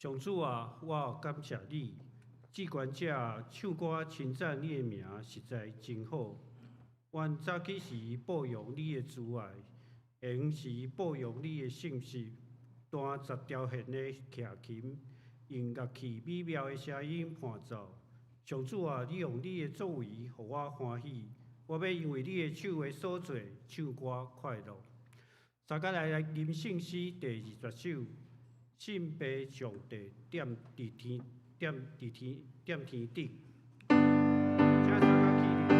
上主啊，我感謝你，至懸者啊，唱歌稱讚你的名，實在真好。願早起時報揚你的慈愛，閒時報揚你的信實。彈十條弦的徛琴，用樂器美妙的聲音伴奏。上主啊，你用你的作為，予我歡喜。我欲因為你的手的所做，唱歌快樂。大家來吟聖詩第二十首。信父上帝踮佇天，踮佇天，踮天頂。請大家起立。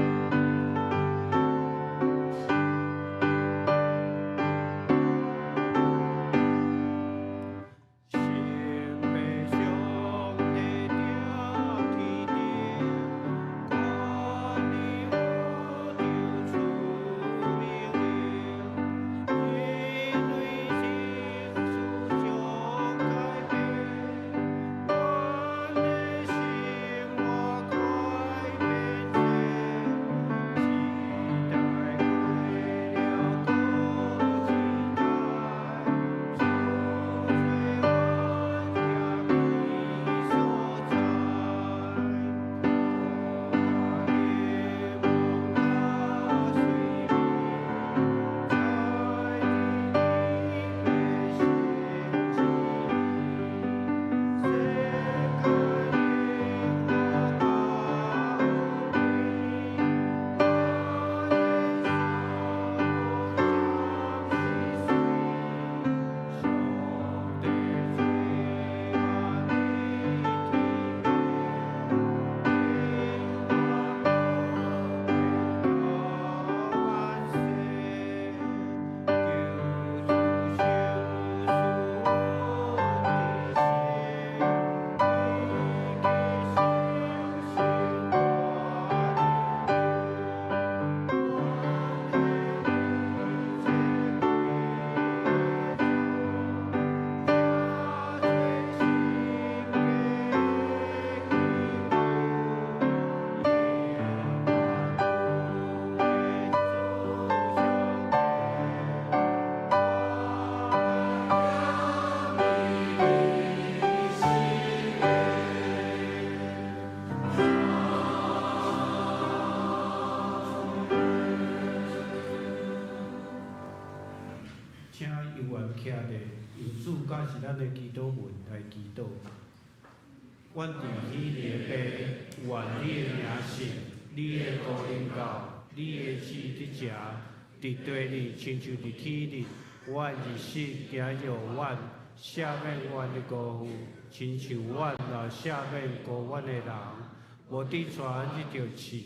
信父上帝踮天頂，權力宇宙賜命令，人類生死將改變，阮的生活改變者，時代過了閣一代，主做阮徛起所在，國家興亡甲衰微，在天的神旨意，世界變化甲和平，阮的所暫時隨，上帝做萬年天變化閣會到萬世，求主賞賜阮知識，以及誠信帶領，阮的一切規則，這做神家祈禱，耶瑪努的主上帝，我將你心。請猶原徛咧，用主教示咱的祈禱文來祈禱。阮佇天的父，願你的名聖，你的國臨到，你的旨佇遮，佇地裡親像佇天裡。阮日食今日予阮，赦免阮的過犯，親像阮也赦免過阮的人。無得帶阮去著試，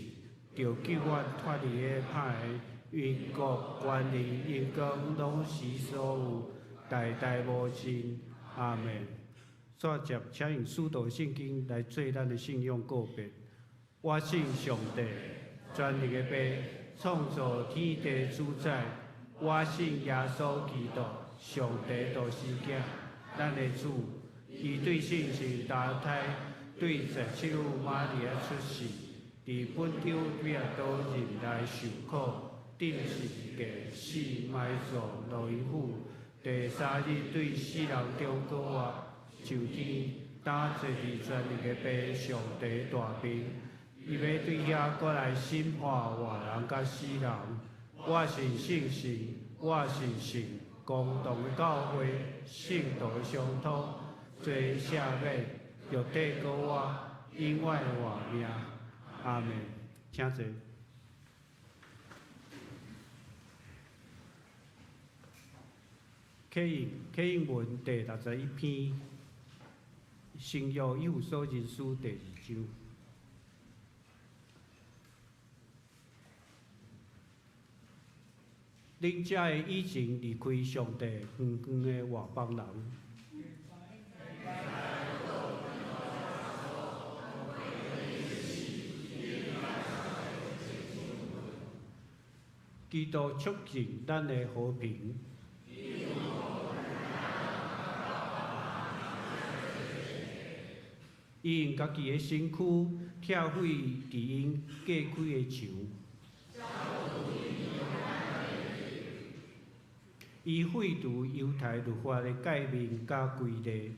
著救阮脫離彼歹的。因國、權力、榮光，攏是所有，代代無盡。阿門。煞接，請用使徒信經來做咱的信仰告白。我信上帝，全能的父，創造天地主宰。我信耶穌基督，上帝獨生囝，咱的主。伊對聖神誕胎，對十七母瑪利亞出世，佇本丟彼拉多入來受苦，釘十字架，死埋葬，落陰府。第三日對死人中復活，上天，擔坐佇全能的父上帝大爿。伊欲對遐閣來審判活人佮死人。我信聖神，我信聖公同的教會，聖徒的相通，罪赦免，肉體復活，永遠活命。阿門。請坐。啟應啟應文第六十一篇，新約以弗所人書第二章。恁才會以前離開上帝遠遠的外邦人。基督促進咱的和平。伊用家己的身軀拆毀佇𪜶隔開的牆。伊廢除猶太律法的誡命佮規例。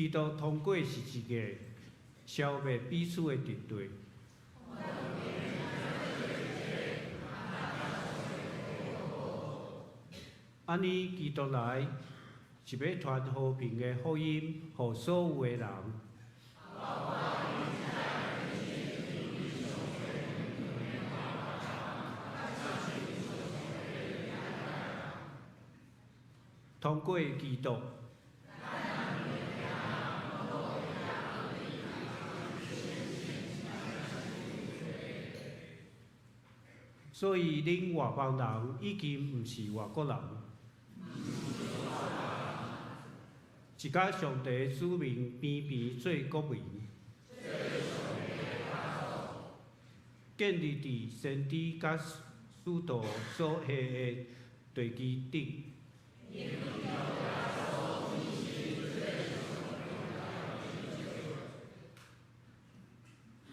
基督通過十字架消滅彼此的敵對。按呢，基督來是欲傳和平的福音，予所有的人。通過基督。所以，恁外邦人已經毋是外國人，是佮上帝子民平平做國民，建立佇先知佮使徒所下的地基頂。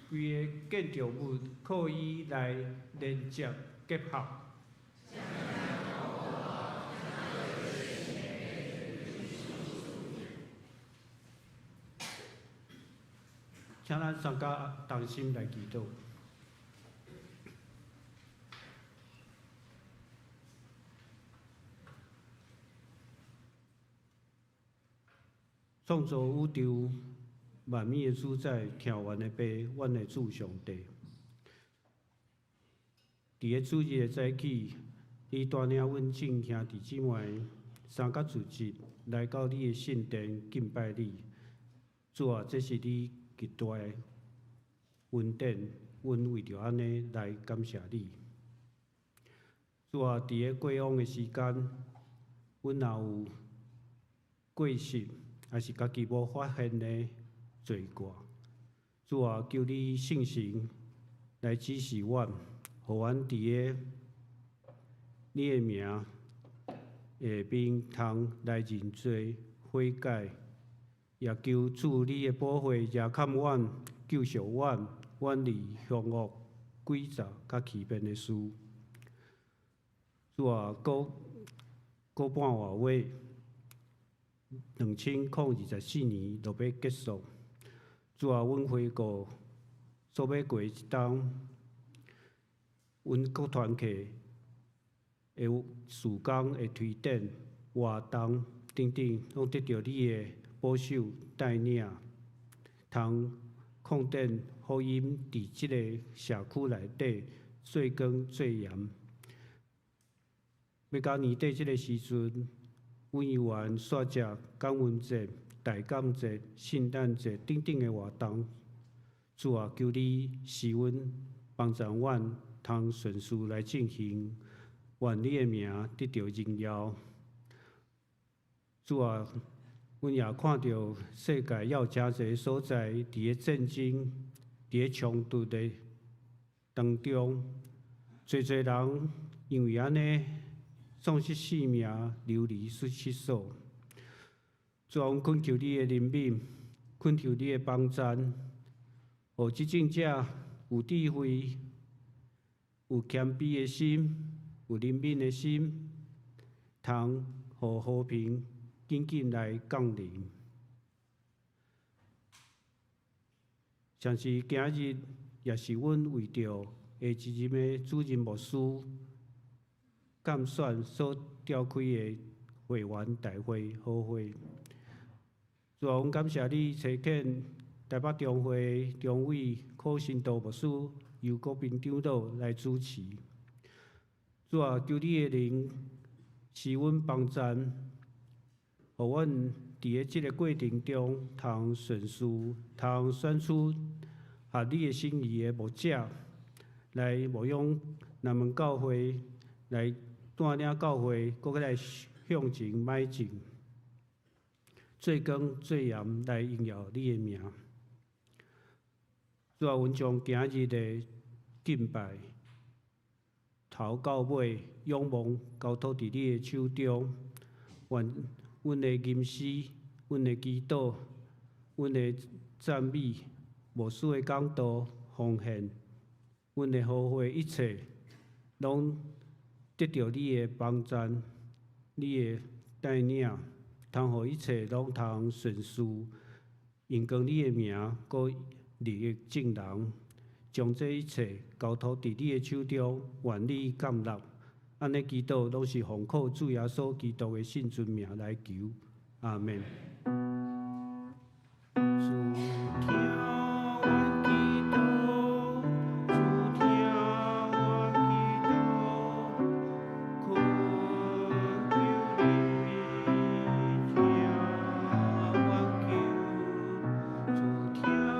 規个建築物靠伊來連接結合。請咱三家同心來祈禱。創造宇宙萬物的主宰，疼阮的爸，阮的主上帝。佇个主日的早起，你帶領阮眾兄弟姊妹三甲聚集來到你的聖殿敬拜你。主啊，這是你極大的恩典，阮為著按呢來感謝你。主啊，佇个過往的時間，阮若有過失，抑是家己無發現的罪過，主啊，求你聖神來指示阮，予阮佇个你的名下面通來認罪悔改，也求主你的寶血遮蓋阮，救贖阮，遠離兇惡、詭詐佮欺騙的事。主啊，閣閣半外月，2024年就欲結束。主啊，阮回顧所欲過一冬，阮各團契的事工的推展活動等等，攏得著你的保守帶領，通擴展福音佇這个社區內底做光做鹽。欲到年底這个時陣，阮猶原煞食感恩節、大感節、聖誕節等等的活動。主啊，求你賜阮幫助阮，通順序來進行，願你的名得著榮耀。主啊，阮也看著世界猶有誠濟所在，佇个戰爭、佇个衝突的當中，濟濟人因為按呢喪失性命、流離失所。主啊，阮懇求你的憐憫，懇求你的幫贊，予執政者有智慧、有謙卑的心、有憐憫的心，通予和平緊緊來降臨。像是今日，也是阮為著下一任的主任牧師監選所召開的會員大會好會。主啊，阮感謝你差遣台北中會中委柯新道牧師由國賓長老來主持。主啊，求你的靈賜阮幫贊，予阮佇个這个過程中，通順序，通選出合你的心意的牧者，來牧養南門教會，來帶領教會，閣來向前邁進，做光做鹽來榮耀你的名。主啊，阮將今日的敬拜，頭到尾仰望交託佇你的手中，願阮的吟詩、阮的祈禱、阮的讚美、牧師的講道、奉獻、阮的好會，一切攏得著你的幫贊、你的帶領，通予一切攏通順序榮光你的名，閣利益眾人，將這一切交託佇你的手中，願你甘納。按呢祈禱，攏是奉靠主耶穌基督的聖尊名來求，阿們。主聽阮祈禱，主聽阮祈禱，懇求你聽阮求。主聽阮祈禱，主聽阮祈禱，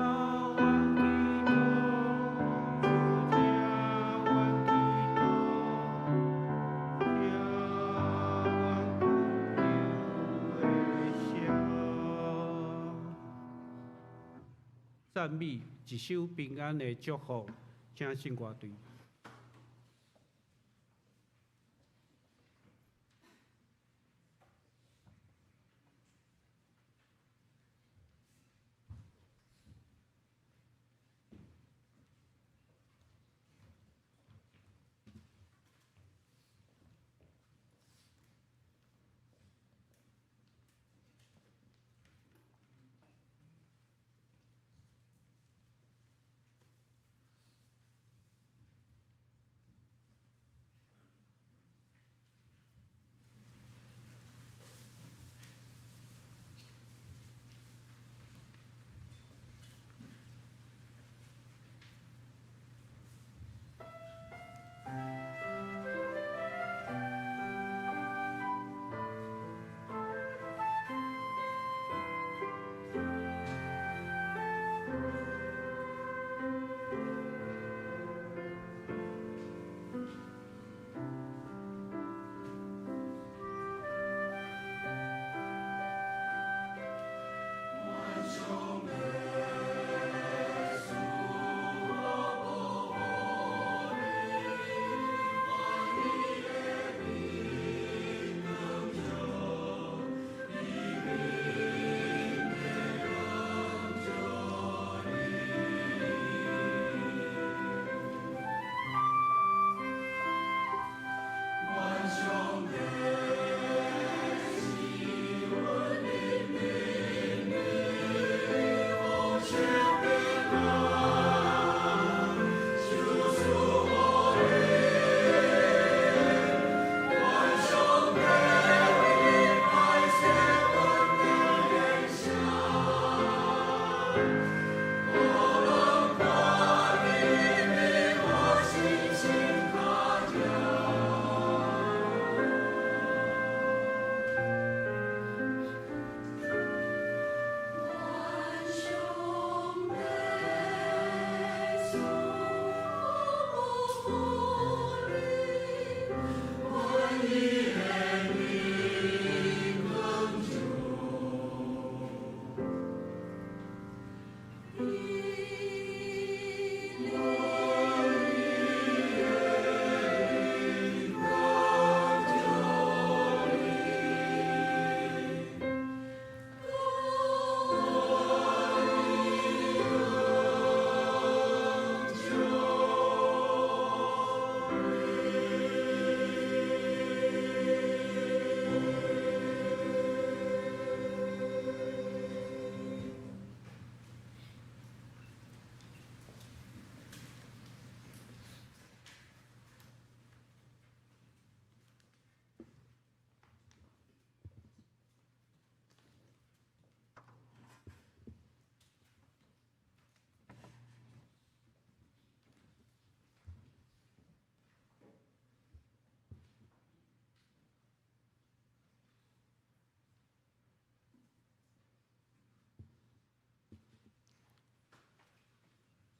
聽阮懇求的聲。讚美一首平安的祝福，請聖歌隊。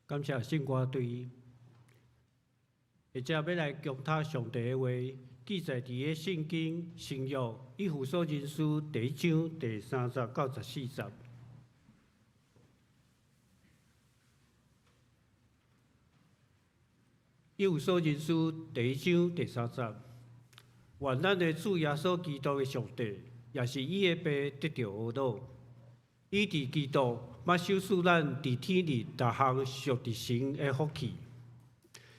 感謝聖歌隊，下只要來共讀上帝的話，記載佇个聖經新約以弗所人書第一章第三節到十四節。以弗所人書第一章第三節，願咱的主耶穌基督的上帝，也是伊的爸得著呵咾。伊佇基督，捌賞賜咱佇天裡逐項屬佇神的福氣，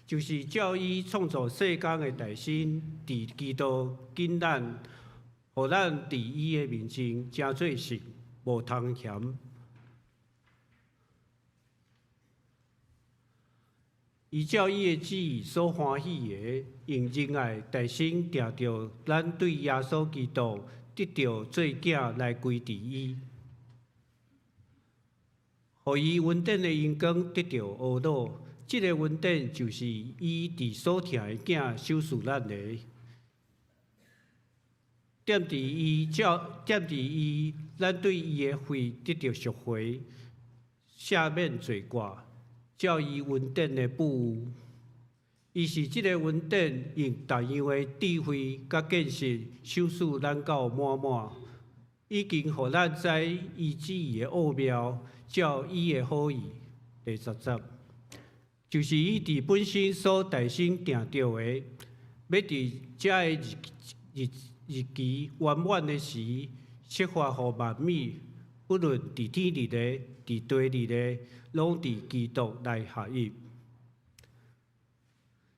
就是照伊創造世間的大心，佇基督揀咱，予咱佇伊的面前成做聖，無通嫌。伊照伊的旨意所歡喜的，用仁愛代先定著咱對耶穌基督得著做囝來歸佇伊，予伊恩典的榮光得著呵咾。這个恩典就是伊佇所疼的囝賞賜咱的。踮佇伊照，踮佇伊，咱對伊的血得著贖回，赦免罪過。照伊恩典的富裕，伊是這个恩典用逐樣的智慧佮見識賞賜咱到滿滿，已經予咱知伊旨意的奧妙，照伊的好意。第十節，就是伊佇本身所代先定著的，欲佇這个日日日期圓滿的時，釋發予萬物，不論佇天裡的，佇地裡的，攏佇基督內合一。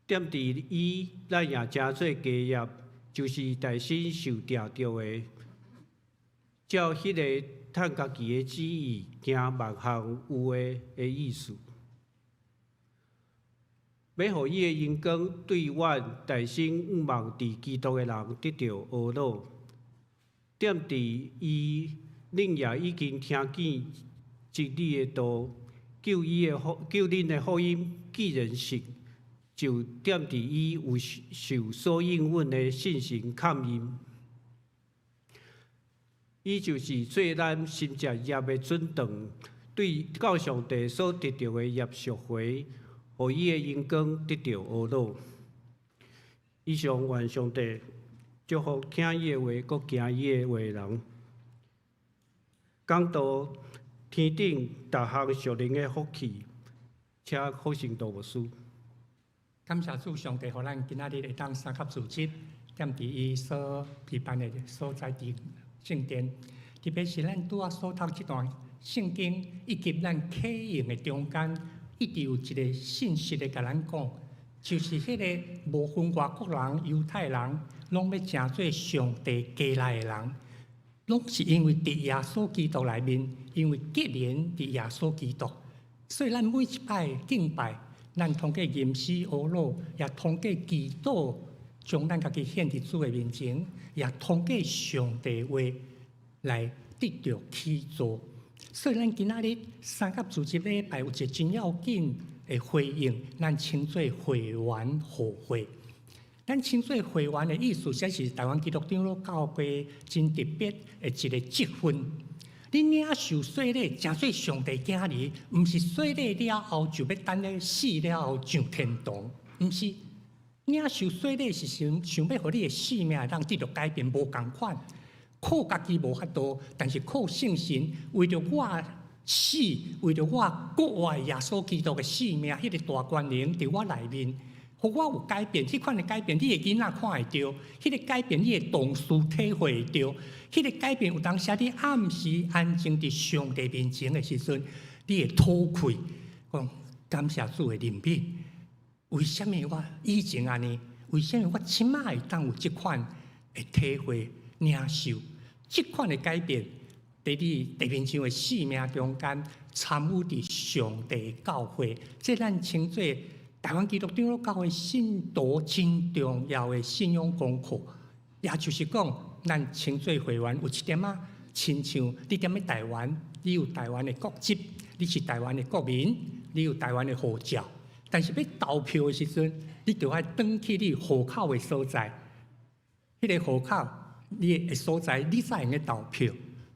踮佇伊，咱也成做家業，就是代先受定著的，照彼个趁家己的旨意行萬項有的的意思，欲予伊的榮光對阮代先向望佇基督的人得著呵咾。踮佇伊，恁也已經聽見真理的道，救伊的福，救恁的福音，既然信，就踮佇伊有受所應允的聖神勘驗。伊就是做咱新造業的準繩，對到上帝所得著的業贖回，予伊的榮光得著呵咾。以上願上帝祝福聽伊的話，閣行伊的話的人。講道天頂逐項屬靈的福氣，請福盛道牧師。感謝主上帝，予咱今仔日會當三級組織，踮佇伊所備辦的所在佇聖殿，特別是咱拄仔所讀這段聖經，以及咱啟用的中間，一直有一个信息咧，共咱講，就是彼个無分外國人、猶太人，攏欲成做上帝家內的人，攏是因為佇耶穌基督內面，因為結連佇耶穌基督，所以咱每一擺敬拜，咱通過吟詩呵咾，也通過祈禱，將咱家己獻佇主的面前，也通過上帝話來得著起造。所以咱今仔日三甲主日禮拜有一个真要緊的回應，咱稱做會員互惠。咱稱做會員的意思，這是台灣基督長老教會真特別的一个職分。你領受洗禮，成做上帝囝兒，毋是洗禮了後就欲等咧死了後上天堂，毋是。領受洗禮是想想欲予你的性命會當得著改變，無仝款。靠家己無法度，但是靠聖神，為著我死，為著我國外耶穌基督的性命，彼个大權能佇我內面，予我有改變。彼款的改變，你的囡仔看會著；彼个改變，你的同事體會會著；彼个改變，有當時你暗時安靜佇上帝面前的時陣，你會吐氣，講感謝主的憐憫。為啥物我以前按呢？為啥物我這擺會當有這款的體會領受？這款的改變，佇你地面上的生命中間，參與佇上帝教會，這咱稱做台灣基督長老教會信徒真重要的信仰功課。也就是講，咱稱做會員有一點仔，親像你踮咧台灣，你有台灣的國籍，你是台灣的國民，你有台灣的護照。但是欲投票的時陣，你著愛轉去你戶口的所在，彼个戶口你的所在，你才會用得投票。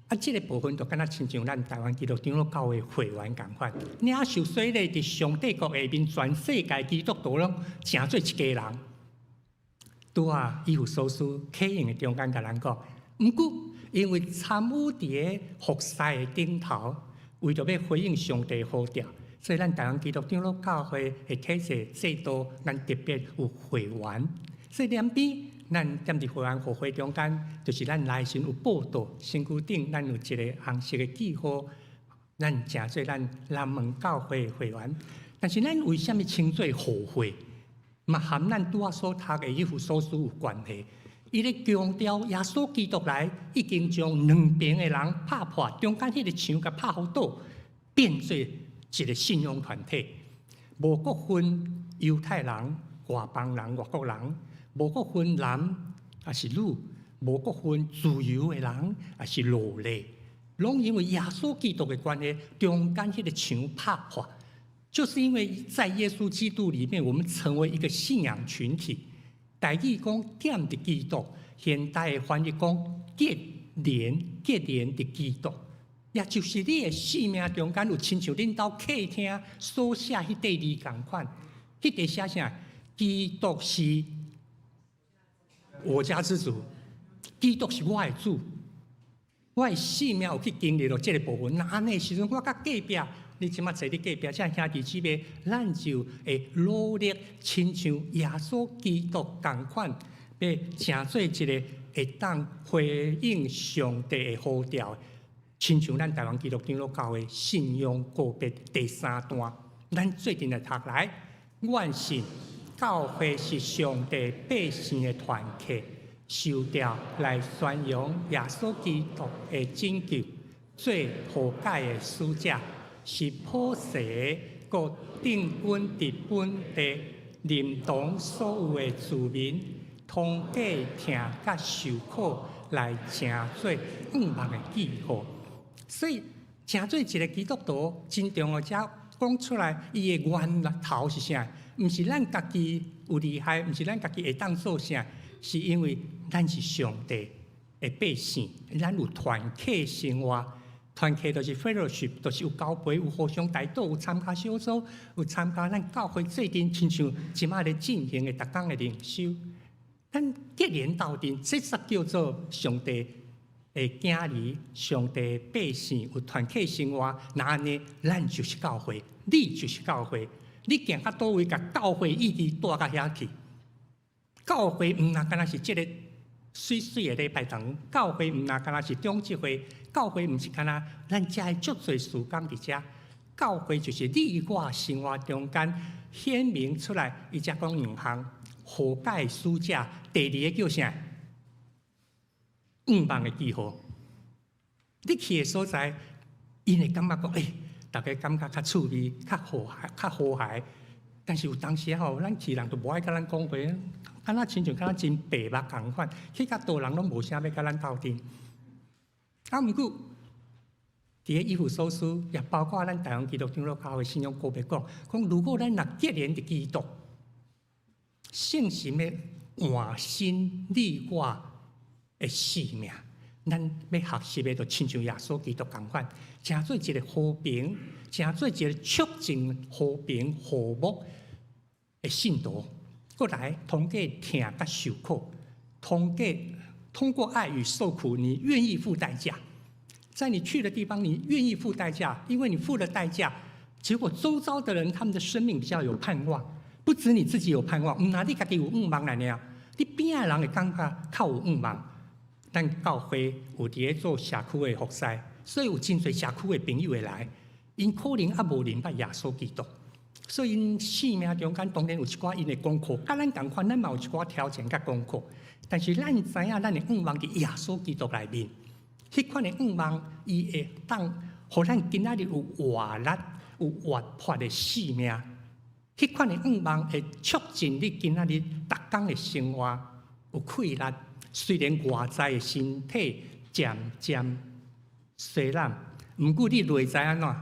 啊，這个部分就敢若親像咱台灣基督長老教會會員仝款，領受洗禮佇上帝國下面，全世界基督徒攏成做一家人。拄仔以弗所書啟用的中間共咱講，毋過因為參與佇个服侍的頂頭，為著欲回應上帝呼召。所以，咱台灣基督長老教會的體制制度，咱特別有會員。所以兩邊，咱踮佇會員互惠中間，就是咱內心有報道，身軀頂咱有一个紅色的記號，咱成做咱南門教會的會員。但是，咱為啥物稱做互惠？嘛含咱拄仔所讀的以弗所書有關係。伊咧強調耶穌基督來，已經將兩邊的人拍破，中間彼个牆共拍予倒，變做一个信仰團體，無國分，猶太人、外邦人、外國人，無閣分男抑是女，無閣分自由的人抑是奴隸，攏因為耶穌基督的關係，中間彼個牆拍破，就是因為在耶穌基督裡面，我們成為一個信仰群體。台語講踮佇基督，現代的翻譯講結連結連佇基督，也就是你的生命中間有親像恁兜客廳所寫彼塊字仝款，彼塊寫啥？基督是我家之主，基督是我的主，我的生命有去經歷著這个部分。若按呢時陣，我佮隔壁，你這馬坐佇隔壁，這兄弟姊妹，咱就會努力親像耶穌基督仝款，欲成做一个會當回應上帝的呼召，親像咱台灣基督長老教會信仰告白第三段，咱做陣來讀來，願信教會是上帝百姓的團契，受召來宣揚耶穌基督的拯救，做和解的使者，是普世各定居佇本地認同所有的住民，通過疼佮受苦來成做向望的記號。所以，成做一个基督徒真重要，才講出來，伊的源頭是啥？毋是咱家己有厲害，毋是咱家己會當做啥，是因為咱是上帝的百姓，咱有團契生活。團契就是 fellowship，就是有交陪，有互相代禱，有參加小組，有參加咱教會做陣，親像這馬咧進行的逐工的靈修。咱結連鬥陣，這才叫做上帝的囝兒，上帝百姓有團契生活。若按呢，咱就是教會，你就是教會。你行到佗位，共教會意義帶到遐去。教會毋若干焦是這个媠媠的禮拜堂，教會毋若干焦是長執會，教會毋是干焦咱遮的足濟事工佇遮。教會就是你我生活中間顯明出來，伊才講兩項和解使者，第二个叫啥？向望的記號。你去的所在，𪜶會感覺講，欸，逐家感覺較趣味、較和諧、較和諧。但是有當時吼，咱去人就無愛佮咱講話，敢若親像敢若真白目仝款，去到佗人攏無啥欲佮咱鬥陣。啊，毋過，佇咧以弗所書，也包括咱台灣基督長老教會信仰告白講，講如果咱若結連佇基督，聖神欲換新你我的生命，咱欲學習的就親像耶穌基督仝款，成做一个和平，成做一个促進和平和睦的信徒。過來通過疼佮受苦，通過愛與受苦，你願意付代價。在你去的地方，你願意付代價，因為你付了代價，結果周遭的人他們的生命比較有盼望，不止你自己有盼望，毋但你家己有向望爾，你邊仔的人會感覺較有向望。咱教會有佇咧做社區的服侍，所以有真濟社區的朋友會來，𪜶可能猶無認捌耶穌基督，所以𪜶生命中間當然有一寡𪜶的功課，佮咱仝款，咱嘛有一寡挑戰佮功課。但是咱知影，咱的向望佇耶穌基督內面，彼款的向望，伊會當予咱今仔日有活力、有活潑的生命。彼款的向望會促進你今仔日逐工的生活有氣力。雖然外在的身體漸漸衰老，毋過你內在按怎？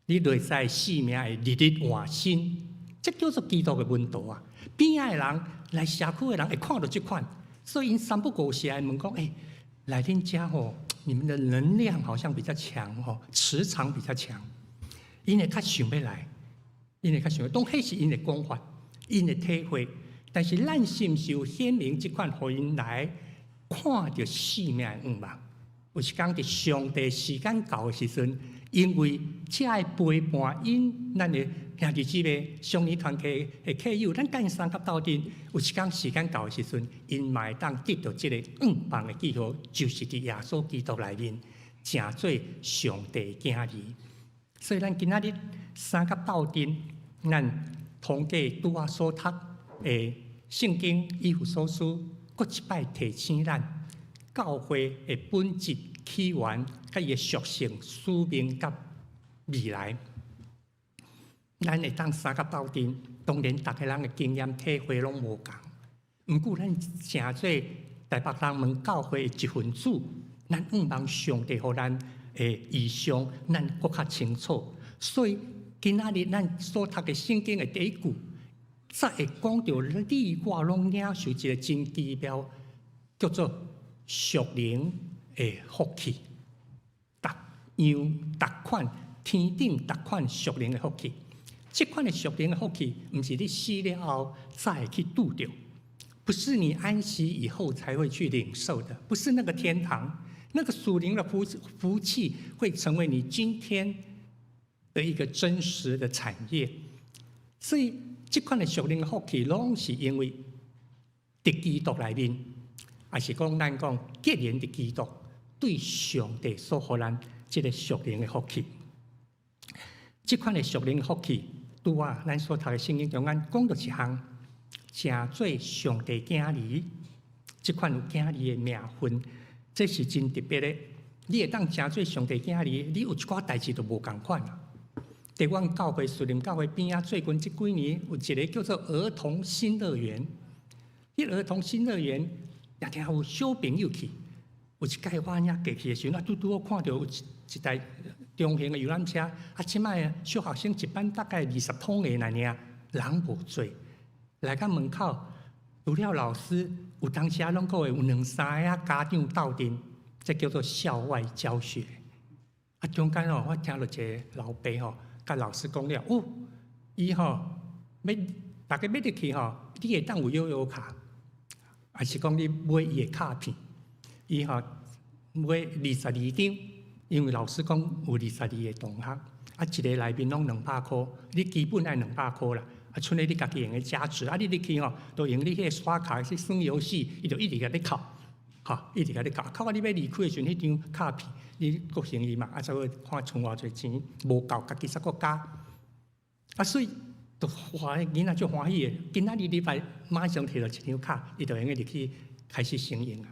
你內在生命會日日換新，這叫做基督的門徒啊！邊仔的人來社區的人會看著這款，所以𪜶三不五時來問講：欸，來恁遮吼，你們的能量好像比較強吼，磁場比較強，𪜶會較想欲來，𪜶會較想欲，當彼是𪜶的講法，𪜶的體會。但是咱是毋是有顯明這款，予𪜶來看著生命的向望？有一工佇上帝時間到的時陣，因為遮的陪伴，𪜶咱的兄弟姊妹、雙年團契的客友，咱共𪜶相佮鬥陣。有一工時間到的時陣，𪜶嘛會當得著這个向望的記號，就是佇耶穌基督內面，成做上帝的囝兒。所以咱今仔日相佮鬥陣，咱通過拄仔所讀的聖經以弗所書，閣一擺提醒咱教會的本質起源，佮伊的屬性、使命佮未來。咱會當相佮鬥陣，當然逐个人的經驗體會攏無仝。毋過咱成做台北東門教會的一份子，咱向望上帝予咱的異象，咱閣較清楚。所以今仔日咱所讀的聖經的第一句，才會講著你我攏領受一个真奇妙，叫做屬靈的福氣。逐樣逐款天頂逐款屬靈的福氣。這款的屬靈的福氣，毋是你死了後才會去拄著，不是你安息以後才會去領受的，不是那個天堂，那個屬靈的福氣會成為你今天的一個真實的產業。所以，這款的屬靈的福氣，攏是因為佇基督內面，抑是講咱講，結連佇基督對上帝所予咱這個屬靈的福氣。這款的屬靈的福氣，拄仔咱所讀的聖經中間講著一項，成做上帝囝兒，這款有囝兒的名分，這是真特別的。你會當成做上帝囝兒，你有一寡代誌就無仝款啦。佇阮教會樹林教會邊仔，最近這幾年有一个叫做兒童新樂園。彼兒童新樂園，也聽有小朋友去。有一擺我按呢過去的時陣，啊，拄拄好看著有一台中型的遊覽車，啊，這擺小學生一班大概20通個爾爾，人無濟。來到門口，除了老師，有當時啊，攏閣會有兩三个家長鬥陣，這叫做校外教學。啊，中間哦，我聽著一个老爸吼，佮老師講了，哦，伊吼欲逐家欲入去吼，你會當有悠遊卡，抑是講你買伊的卡片，伊吼買22張，因為老師講有22個同學，啊，一个內面攏200箍，你基本愛200箍啦。啊，賰咧你家己會用得加值，啊，你入去吼，就用你彼个刷卡去耍遊戲，伊就一直共你扣，吼，一直共你扣，扣到你欲離開的時陣，彼張卡片你閣還伊嘛，啊，才會看賰偌濟錢，無夠，家己才閣加。啊，所以就歡囡仔足歡喜的，今仔日禮拜馬上提著一張卡，伊就會用得入去開始使用啊。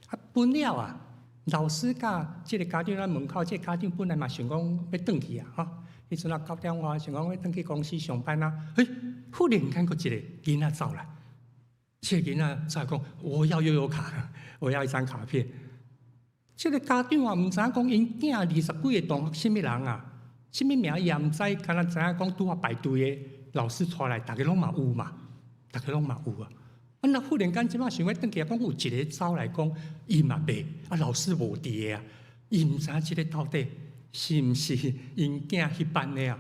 啊，本了啊，老師佮這个家長佇門口，這个家長本來嘛想講欲轉去啊，吼。彼陣啊9點外想講欲轉去公司上班啊，欸，忽然間閣一个囡仔走來，這个囡仔走來講，我要悠遊卡，我要一張卡片。這个家長也毋知影講𪜶囝20幾个同學啥物人啊，啥物名伊也毋知，干焦知影講拄仔排隊的老師帶來，逐个攏嘛有嘛，逐个攏嘛有啊。啊，若忽然間這擺想欲轉去，講有一个走來講，伊嘛袂，啊老師無佇个啊，伊毋知影這个到底是毋是𪜶囝彼班的啊？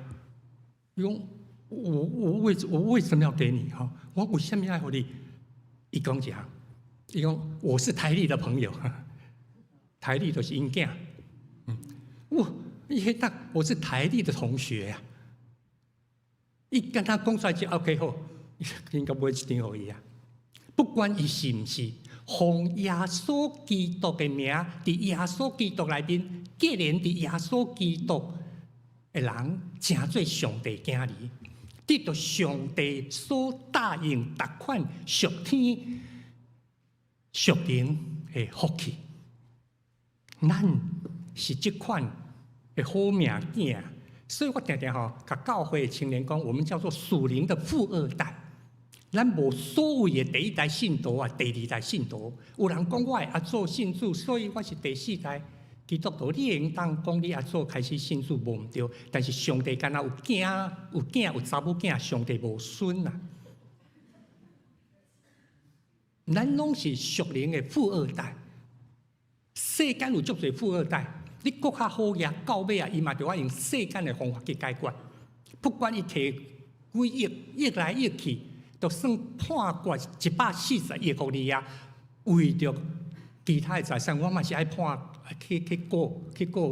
伊講我為什麼要給你？吼，我為啥物愛予你？伊講一項，伊講我是台麗的朋友，台麗就是𪜶囝。嗯，我伊彼當我是台麗的同學啊。伊敢若講出來就 OK 好，應該買一張予伊啊。不管伊是毋是，奉耶穌基督的名，佇耶穌基督內面，結連佇耶穌基督的人，成做上帝囝兒，得著上帝所答應逐款屬天屬靈的福氣。咱是這款的好命囝，所以我定定吼，共教會的青年講，我們叫做屬靈的富二代。咱無所謂的第一代信徒啊，第二代信徒。有人講我的阿祖信主，所以我是第四代基督徒。你會用當講你阿祖開始信主無毋對，但是上帝敢若有囝有囝有查某囝，上帝無孫啊。咱攏是屬靈的富二代。世間有足濟富二代，你閣較好額到尾啊，伊嘛著愛用世間的方法去解決。不管伊提幾億，億來億去，就算判決140億予你啊，為著其他的財產，我嘛是愛判去告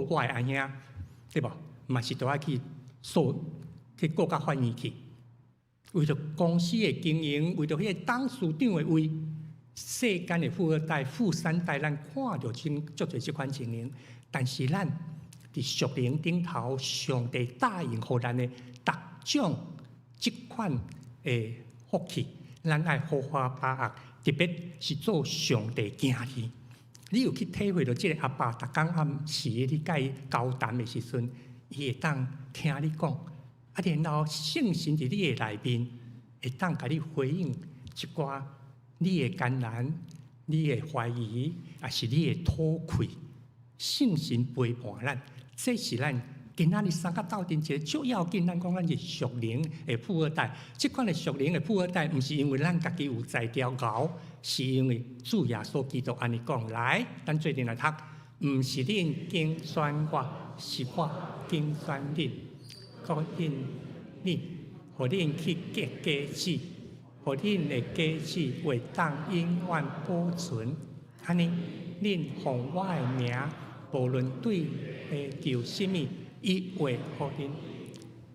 我的阿兄，對無？嘛是著愛去訴去告到法院去。為著公司的經營，為著彼个董事長的位，世間的富二代、富三代，咱看著真足濟這款情形。但是咱佇屬靈頂頭，上帝答應予咱的逐種這款的福氣，咱愛好好把握，特別是做上帝囝兒。你有去體會著這个阿爸，逐工暗時你佮伊交談的時陣，伊會當聽你講，啊，然後聖神佇你的內面會當共你回應一寡你的艱難、你的懷疑，抑是你的討氣。聖神陪伴咱，這是咱今仔日三個鬥陣一個足要緊。咱講咱是屬靈的富二代，這款的屬靈的富二代，毋是因為咱家己有才調𠢕，是因為主耶穌基督按呢講。來，咱做陣來讀，毋是恁揀選我，是我揀選恁，膏恁，予恁去結果子，予恁的果子會當永遠保存。按呢，恁奉我的名，無論對父求啥物，伊會予恁。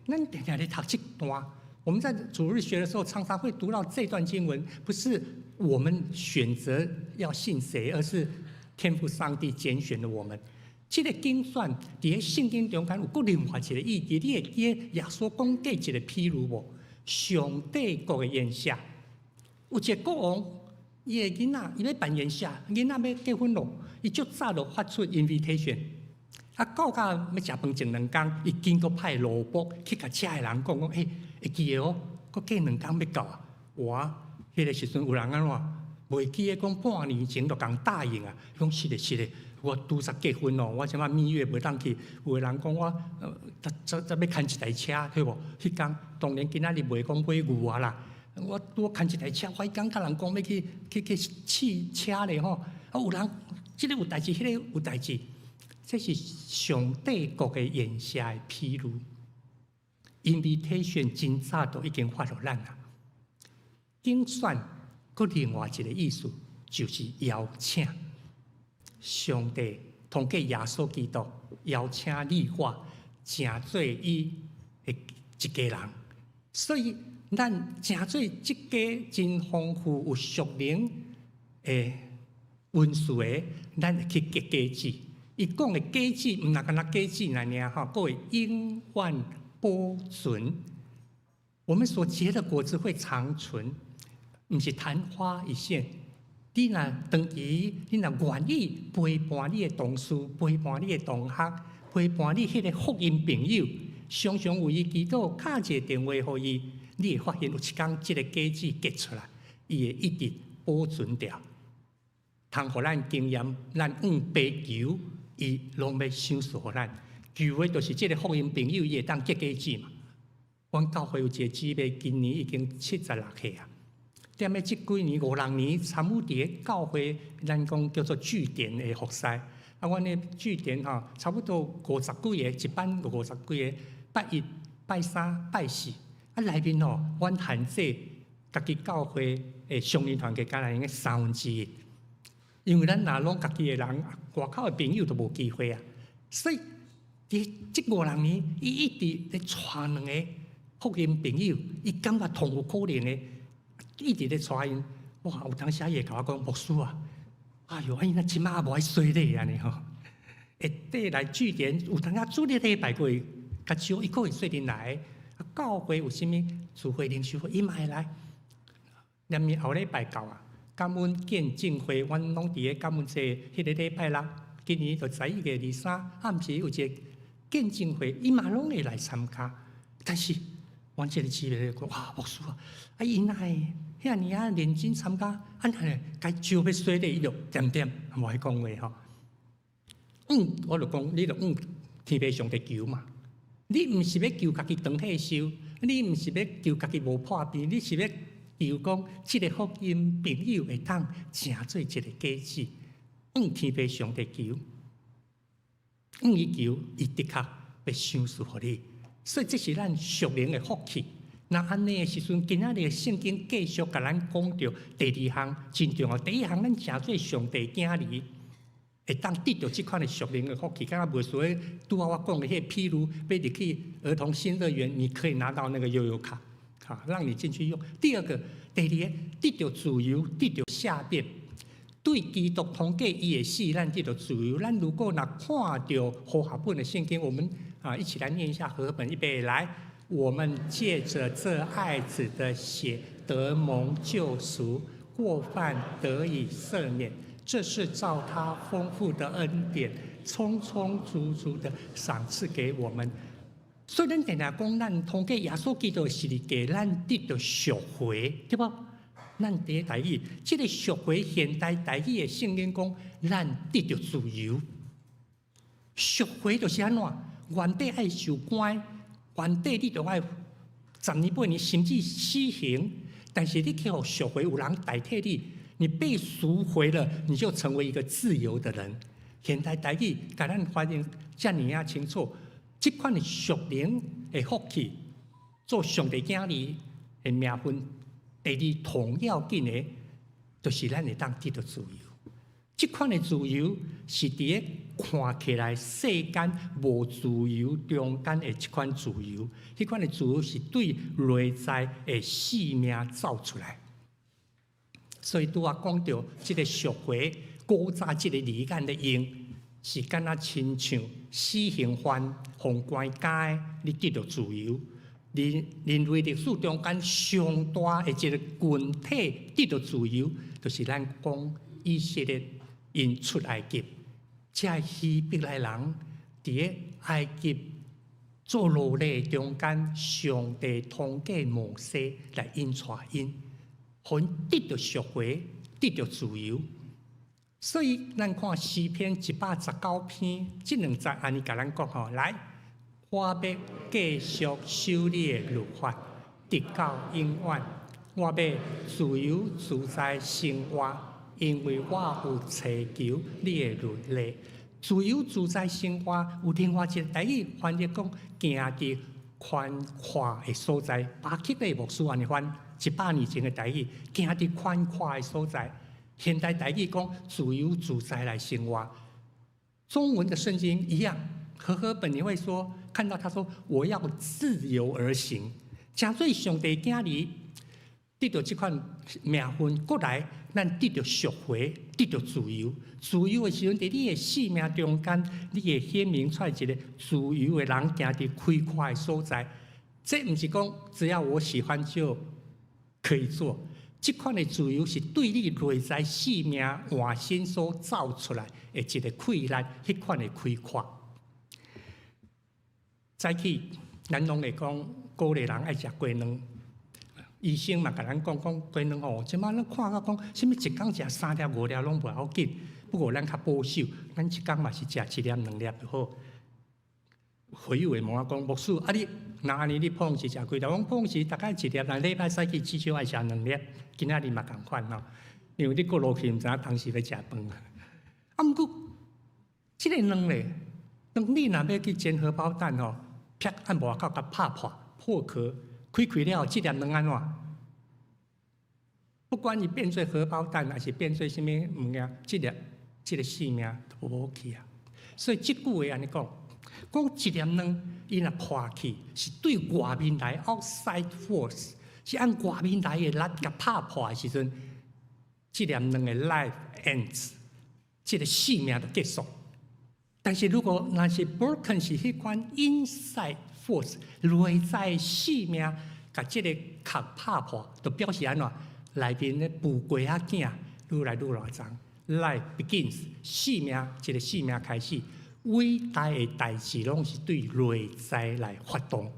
咱定定咧讀這段，我們在主日學的時候，常常會讀到這段經文，不是我們選擇要信誰，而是天父上帝揀選了我們。這個揀選佇聖經中間有閣另外一個意義，你會記得耶穌講過一個譬喻無？上帝國的筵席，有一個國王，伊的囡仔伊欲辦筵席，囡仔欲結婚囉，伊足早就發出 invitation。啊，到甲欲食飯前兩工，伊緊閣派奴僕去共遮的人講講，欸，會記得哦，閣過兩工欲到啊。哇，彼個時陣有人按怎？袂記得講半年前就共答應啊，講是的，是的，我拄才結婚哦，我這擺蜜月袂當去。有的人講我，才才欲牽一台車，對無？彼工當然今仔日袂講買牛啊啦。我拄牽一台車，我彼工共人講欲去去去試車咧吼。啊，有人這个有代誌，彼个有代誌。這是上帝國的筵席的譬喻。Invitation 真早就已經發予咱啊。揀選閣另外一個意思，就是邀請。上帝通過耶穌基督邀請你我，成做伊的一家人。所以咱成做這家真豐富有屬靈的恩賜的，咱會去結果子。伊講的果子，毋若干焦果子爾爾吼，閣會永遠保存。我們所結的果子會長存，毋是曇花一現。你若長期，你若願意陪伴你的同事，陪伴你的同學，陪伴你彼个福音朋友，常常為伊祈禱，敲一个電話予伊，你會發現有一工這个果子結出來，伊會一直保存著。通予咱經驗，咱向爸求，伊攏欲賞賜予咱。求的就是這个福音朋友，伊會當結果子嘛。阮教會有一个姊妹，今年已經76歲啊。踮咧這幾年五六年參與佇咧教會，咱講叫做據點的服侍。啊，阮的據點吼，差不多五十幾个，一班五十幾个，拜一、拜三、拜四。啊，內面吼，阮限制家己教會的少年團契，敢若用三分之一。因為咱若攏家己的人，外口的朋友都無機會啊。所以佇這五六年，伊一直咧帶兩个福音朋友，伊感覺同有可能的，一直咧帶𪜶。哇！有當時伊會共我講，牧師啊，哎喲，啊𪜶若這擺猶無愛洗禮按呢吼，會綴來據點，有當時主日禮拜閣會較少，伊閣會做陣來。啊，教會有啥物聚會靈修會，伊嘛會來。連面後禮拜到啊，感恩見證會，阮攏佇咧感恩節彼个禮拜六，今年就11月23暗時有一个見證會，伊嘛攏會來參加。但是，阮這个姊妹就講，哇，牧師啊，啊𪜶若會遐爾仔認真參加，啊若會共招欲洗禮，伊就恬恬無愛講話吼。嗯，我就講，你就向天父上帝求嘛。你毋是欲求家己長歲壽，你毋是欲求家己無破病，你是欲求講這个福音朋友會當成做一個果子。向天父上帝求，向伊求，伊的確欲賞賜予你。所以這是咱屬靈的福氣。若按呢的時陣，今仔日聖經繼續共咱講著第二項真重要。第一項，咱成做上帝囝兒，會當得著這款的屬靈的福氣。敢若袂輸拄仔我講的彼个譬如，欲入去兒童新樂園，你可以拿到那個悠遊卡，哈，讓你進去用。第二個，第二个，得著自由，得著赦免。對基督通過伊的死，咱得著自由。咱如果若看著和合本的聖經，我們啊一起來念一下和合本，預備來。我們借着這愛子的血得蒙救贖，過犯得以赦免。這是照他豐富的恩典，充充足足的賞賜給我們。所以咱定定講，咱通過耶穌基督的十字架，咱得著贖回，對無？咱佇咧台語，這个贖回現代台語的聖經講，咱得著自由。贖回就是按怎？原底愛受關，原底你著愛十年八年，甚至死刑。但是你去予贖回，有人代替你，你被贖回了，你就成為一個自由的人。現代台語共咱翻譯遮爾仔清楚，這款的屬靈的福氣，做上帝囝兒的名分，第二同要緊的，就是咱會當得著自由。這款的自由是佇咧看起來世間無自由中間的這款自由，彼款的自由是對內在的生命造出來。所以拄仔講著這个贖回，古早這个字眼的用，是敢若親像死刑犯予關監，你得著自由。人類歷史中間上大的一个群體得著自由，就是咱講以色列𪜶出埃及，這希伯來人佇咧埃及做奴隸中間，上帝通過摩西來引帶𪜶，予𪜶得著贖回，得著自由。所以咱看詩篇119篇，這兩節按呢共咱講吼，來，我欲繼續守你的律法，直到永遠。我欲自由自在生活，因為我有尋求你的律例。自由自在生活有另外一个台語翻譯講，行佇寬闊的所在。巴克禮牧師按呢翻，100年前的台語，行佇寬闊的所在。現代台語講自由自在來生活。中文的聖經一樣，和合本你會說，看到他說我要自由而行，誠做上帝囝兒得著這款名分，過來咱得著贖回，得著自由。自由的時陣，佇你的生命中間，你會顯明出來一个自由的人，行佇開闊的所在。這毋是講只要我喜歡就可以做。這款的自由是對你內在生命換新所造出來的一个氣力，彼款的開闊。早起，咱攏會講鼓勵人愛食雞卵，醫生嘛共咱講講雞卵吼，這擺咱看到講，啥物一工食三粒五粒攏袂要緊。不過咱較保守，咱一工嘛是食一粒兩粒就好。會友會問我講，牧師，啊你若按呢你普通時食幾粒？我講普通時大概一粒，但禮拜早起至少愛食兩粒。今仔日嘛仝款吼，因為你過落去毋知影當時欲食飯。啊，毋過這个卵咧，當你若欲去煎荷包蛋吼，啪按外口共拍破破殼，開開了後，這粒卵按怎？不管伊變做荷包蛋，還是變做啥物物件，這粒這个性命都無去啊。所以這句話按呢講，講一粒卵，伊若破去，是對外面來 outside force，是按外面來的力共拍破的時陣，這粒卵的 life ends，這个性命就結束。但是如果若是 broken 是彼款 inside force，內在性命，共這个殼拍破，就表示按怎？內面的孵雞仔囝愈來愈大叢，life begins，生命一个生命開始，偉大的代誌攏是對內在來發動。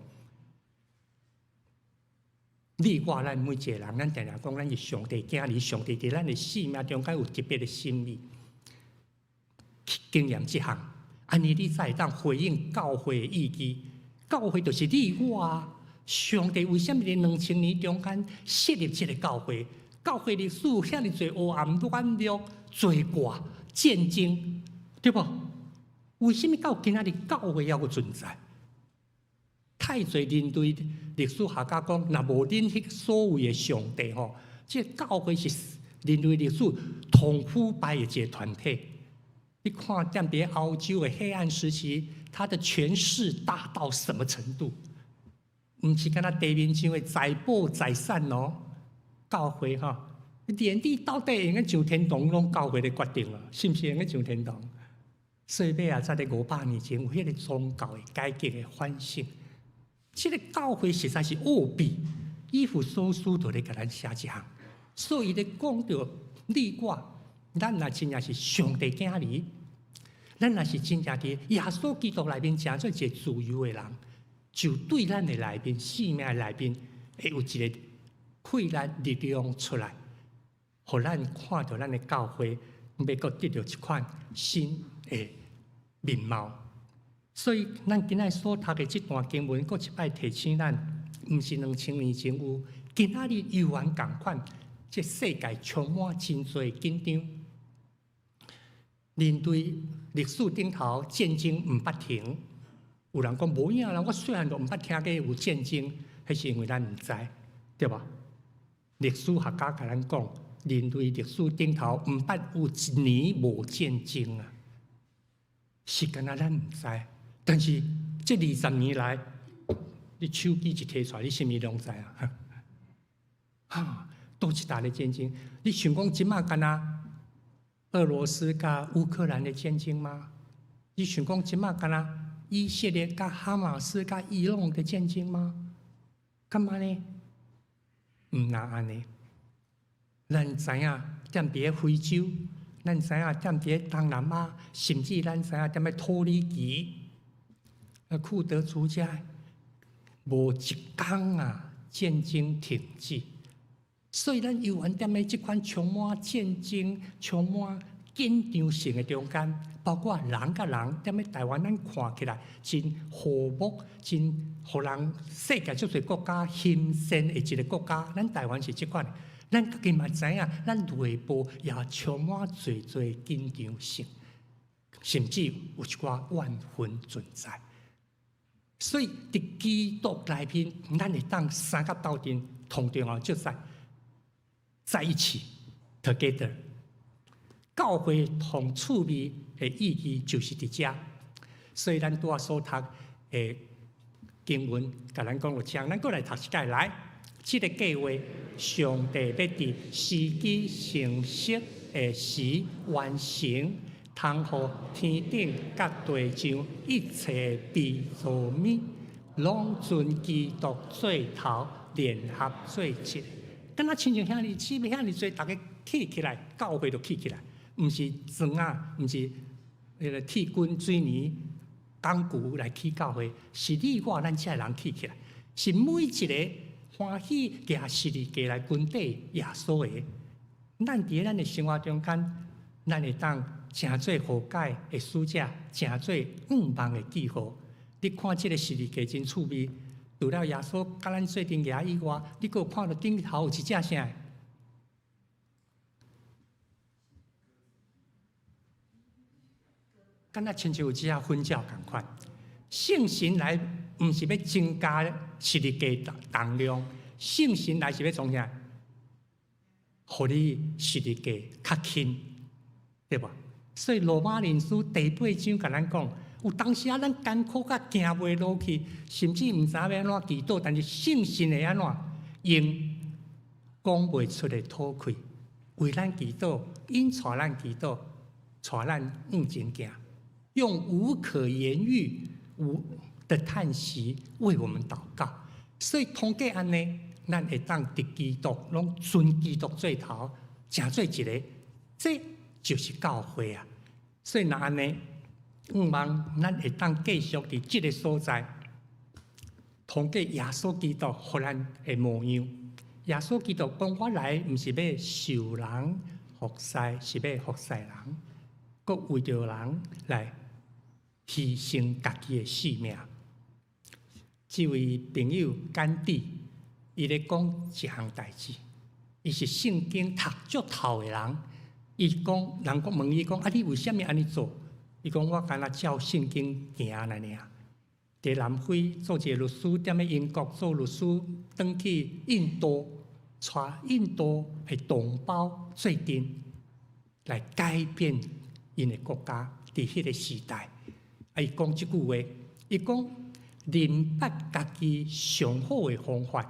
你我咱每一个人，咱定定講，咱是上帝囝兒，上帝佇咱的生命中間有特別的心意，去經驗這項，按呢你才會當回應教會的意義。教會就是你我。上帝為啥物佇2000年中間設立這个教會？教會歷史遐爾濟黑暗、軟弱、罪過、戰爭，對無？為啥物到今仔日教會猶閣存在？太濟人類歷史學家講，若無恁彼所謂的上帝吼，這个教會是人類歷史同腐敗的一个團體。你看，踮佇歐洲的黑暗時期，它的權勢大到什麼程度？毋是干焦地面上的財寶財產哦，教會吼，連你到底會用上天堂，攏教會咧決定啊，是毋是會用上天堂？所以尾仔，才佇500年前有彼个宗教的改革的反省。這个教會實在是奧秘，以弗所書就咧共咱寫這項，所以伊咧講著你我，咱若真正是上帝囝兒，咱若是真正佇耶穌基督內面成做一个自由的人，就對咱的內面、生命的內面，會有一个氣力力量出來，予咱看著咱的教會欲閣得著一款新的面貌。所以，咱今仔所讀的這段經文，閣一擺提醒咱，毋是2000年前有，今仔日猶原仝款，這世界充滿真濟緊張。人類歷史頂頭戰爭毋捌停，有人講無影啦，我細漢就毋捌聽過有戰爭，彼是因為咱毋知，對無？歷史學家共咱講，人類歷史頂頭毋捌有一年無戰爭啊，是敢若咱毋知。但是這20年來，你手機一提出來，你啥物攏知啊？哈，佗一搭咧戰爭？你想講這馬敢若俄羅斯佮烏克蘭的戰爭嗎？你想講這馬敢若以色列佮哈馬斯佮伊朗的戰爭嗎？敢按呢？毋若按呢。咱知影，踮佇个非洲，咱知影踮佇个東南亞，甚至咱知影踮咧土耳其、庫德族遮，無一工啊戰爭停止。所以咱猶原踮咧這款充滿戰爭、充滿緊張性的中間，包括人佮人踮咧台灣，咱看起來真和睦、真予人世界足濟國家欣羨的一个國家。咱台灣是這款，咱家己嘛知影，咱內部也充滿濟濟緊張性，甚至有一寡怨恨存在。所以佇基督內面，咱會當三佮鬥陣，同重要就是在一起，together。教會同趣味的意義就是佇遮，所以咱拄仔所讀的經文，共咱講有像，咱閣來讀一擺來。這个計劃，上帝欲佇時機成熟的時完成，通予天頂佮地上一切被造物，攏尊基督做頭，聯合做一个。敢若親像兄弟姊妹遐爾濟，逐家起起來，教會就起起來，毋是磚仔，毋是彼个鐵筋水泥鋼骨來起教會，是你我咱遮的人起起來，是每一个歡喜舉十字架來跟綴耶穌的。咱佇咱的生活中間，咱會當成做和解的使者，成做向望的記號。你看這个十字架真趣味，除了耶穌佮咱做陣行以外，你閣有看著頂頭有一隻啥？敢若親像有一隻粉鳥仝款。聖神來毋是欲增加十字架重量，聖神來是欲創啥？予你十字架較輕，對無？所以羅馬人書第八章共咱講，有當時啊，咱艱苦甲行袂落去，甚至毋知影欲按怎祈禱，但是聖神會按怎用講袂出的吐氣，為咱祈禱，𪜶帶咱祈禱，帶咱向前行，用無可言喻無的嘆息為我們禱告。所以通過按呢，咱會當佇基督攏尊基督做頭，成做一个，這就是教會啊！所以若按呢，向望咱會當繼續佇這个所在，通過耶穌基督予咱的模樣。耶穌基督講：我來毋是欲受人服侍，是欲服侍人，閣為著人來犧牲家己的性命。這位朋友甘地，伊咧講一項代誌，伊是聖經讀足透的人。伊講，人講問伊講，啊，你為啥物按呢做？伊講，我敢若照聖經行按呢爾。佇南非做一个律師，踮咧英國做律師，轉去印度，帶印度的同胞做陣來改變𪜶的國家。佇彼个時代，啊，伊講這句話，伊講認捌家己上好的方法，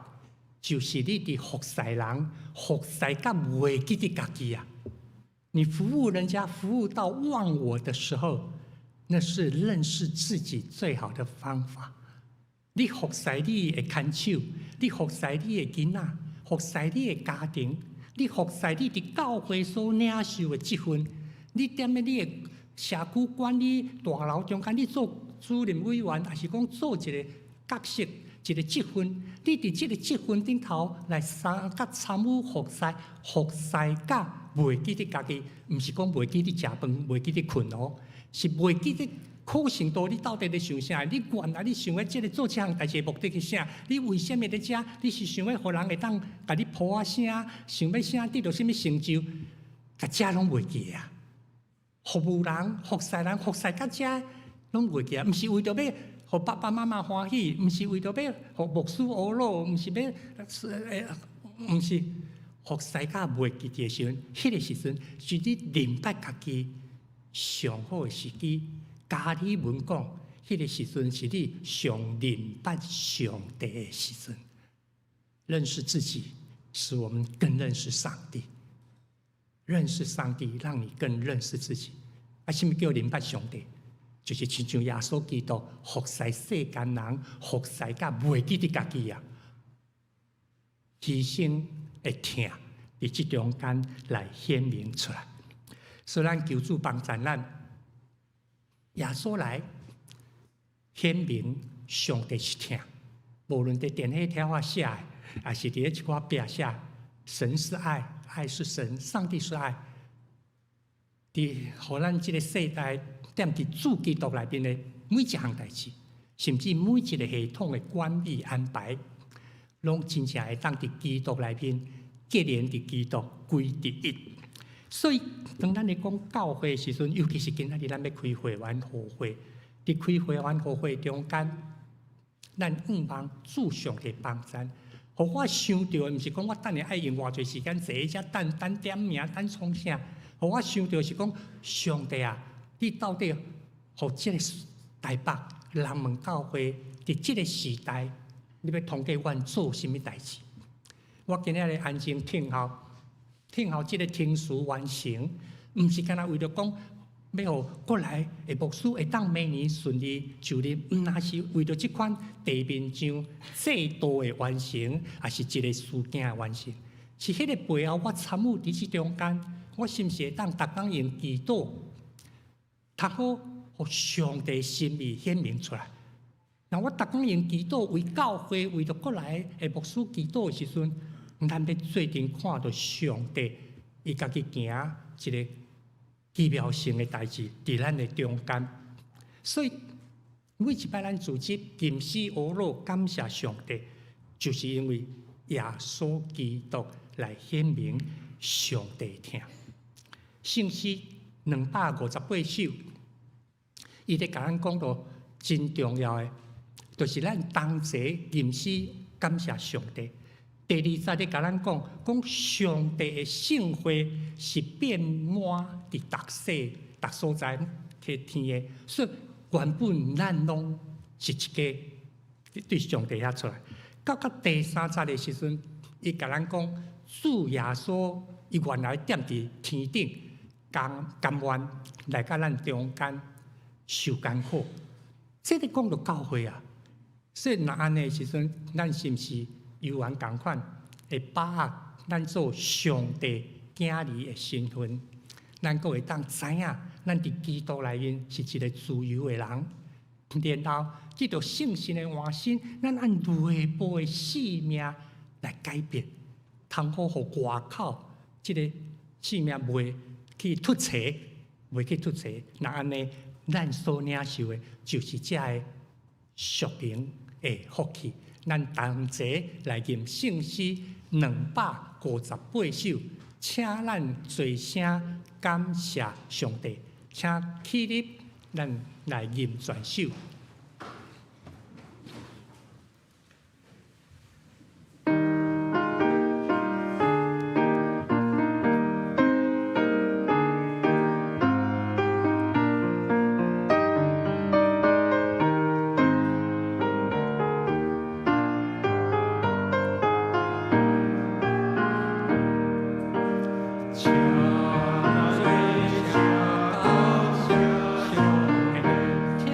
就是你佇服侍人，服侍甲袂記得家己啊。你服務人家，服務到忘我的時候，那是認識自己最好的方法。你服侍你的牽手，你服侍你的囡仔，服侍你的家庭，你服侍你佇教會所領受的職分，你踮咧你的社區管理大樓中間，你做主任委員，抑是講做一个角色，一個職分。你佇這個職分頂頭來參佮參與服侍，服侍甲袂記得家己，毋是講袂記得食飯，袂記得睏哦，是袂記得可信度。你到底咧想啥？你原來你想欲這个做這項代誌的目的是啥？你為啥物佇遮？你是想欲予人會當共你噗仔聲，想欲啥得著啥物成就？共這攏袂記啊！服務人、服侍人、服侍到遮攏袂記啊！毋是為著欲予爸爸媽媽歡喜，毋是為著欲予牧師呵咾，毋是欲，毋是服侍甲袂記得的時陣，彼個時陣是你認捌家己上好的時機。加爾文講，彼個時陣是你上認捌上帝的時陣。認識自己，使我們更認識上帝。認識上帝，讓你更認識自己。啊，啥物叫認捌上帝？就是親像耶穌基督服侍世間人，服侍甲袂記得家己啊，犧牲的疼，佇這中間來顯明出來。所以咱求主幫助咱，耶穌來顯明上帝是疼，無論佇電火條仔寫的，抑是佇咧一寡壁寫，神是愛，愛是神，上帝是愛。佇予咱這个世代踮佇主基督內面的每一項代誌，甚至每一个系統的管理安排，攏真正會當佇基督內面結連佇基督歸佇一。所以，當咱咧講教會的時陣，尤其是今仔日咱欲開會員予會，佇開會員予會中間，咱向望主上帝幫贊。予我想著的，毋是講我等下愛用偌濟時間坐佇遮等等點名等創啥。予我想著是講，上帝啊，你到底予這个台北南門教會佇這个時代，你欲通過阮做啥物代誌？我今仔日安靜聽候，聽候這个程序完成，毋是干焦為著講欲予過來的牧師會當明年順利就任，毋若是為著這款地面上制度的完成，抑是一个事件的完成，是彼个背後我參與佇這中間。我是毋是會當逐工用祈禱，讀好，予上帝心意顯明出來？若我逐工用祈禱為教會、為著過來的牧師祈禱的時陣，咱欲做陣看著上帝，伊家己行一个奇妙性的代誌佇咱的中間。所以每一擺咱組織吟詩呵咾感謝上帝，就是因為耶穌基督來顯明上帝疼。聖詩258首，伊咧共咱講著真重要的，就是咱同齊吟詩感謝上帝。第二節咧共咱講，講上帝的聖會是遍滿佇逐世逐所在佇天的，所以原本咱攏是一家對上帝遐出來。到到第三節的時陣，伊共咱講，主耶穌伊原來踮佇天頂。甘甘願來佮咱中間受艱苦，這个講著教會啊。所以若按呢的時陣，咱是毋是猶原仝款會把握咱做上帝囝兒的身份？咱閣會當知影，咱佇基督內面是一个自由的人。然後，藉著聖神的換新，咱按內部的生命來改變，通好予外口這个生命袂去脫齊，袂去脫齊。若按呢，咱所領受的，就是這个屬靈的福氣。咱同齊來吟聖詩258首，請咱齊聲感謝上帝，請起立，咱來吟全首。請咱做聲感謝上帝，聽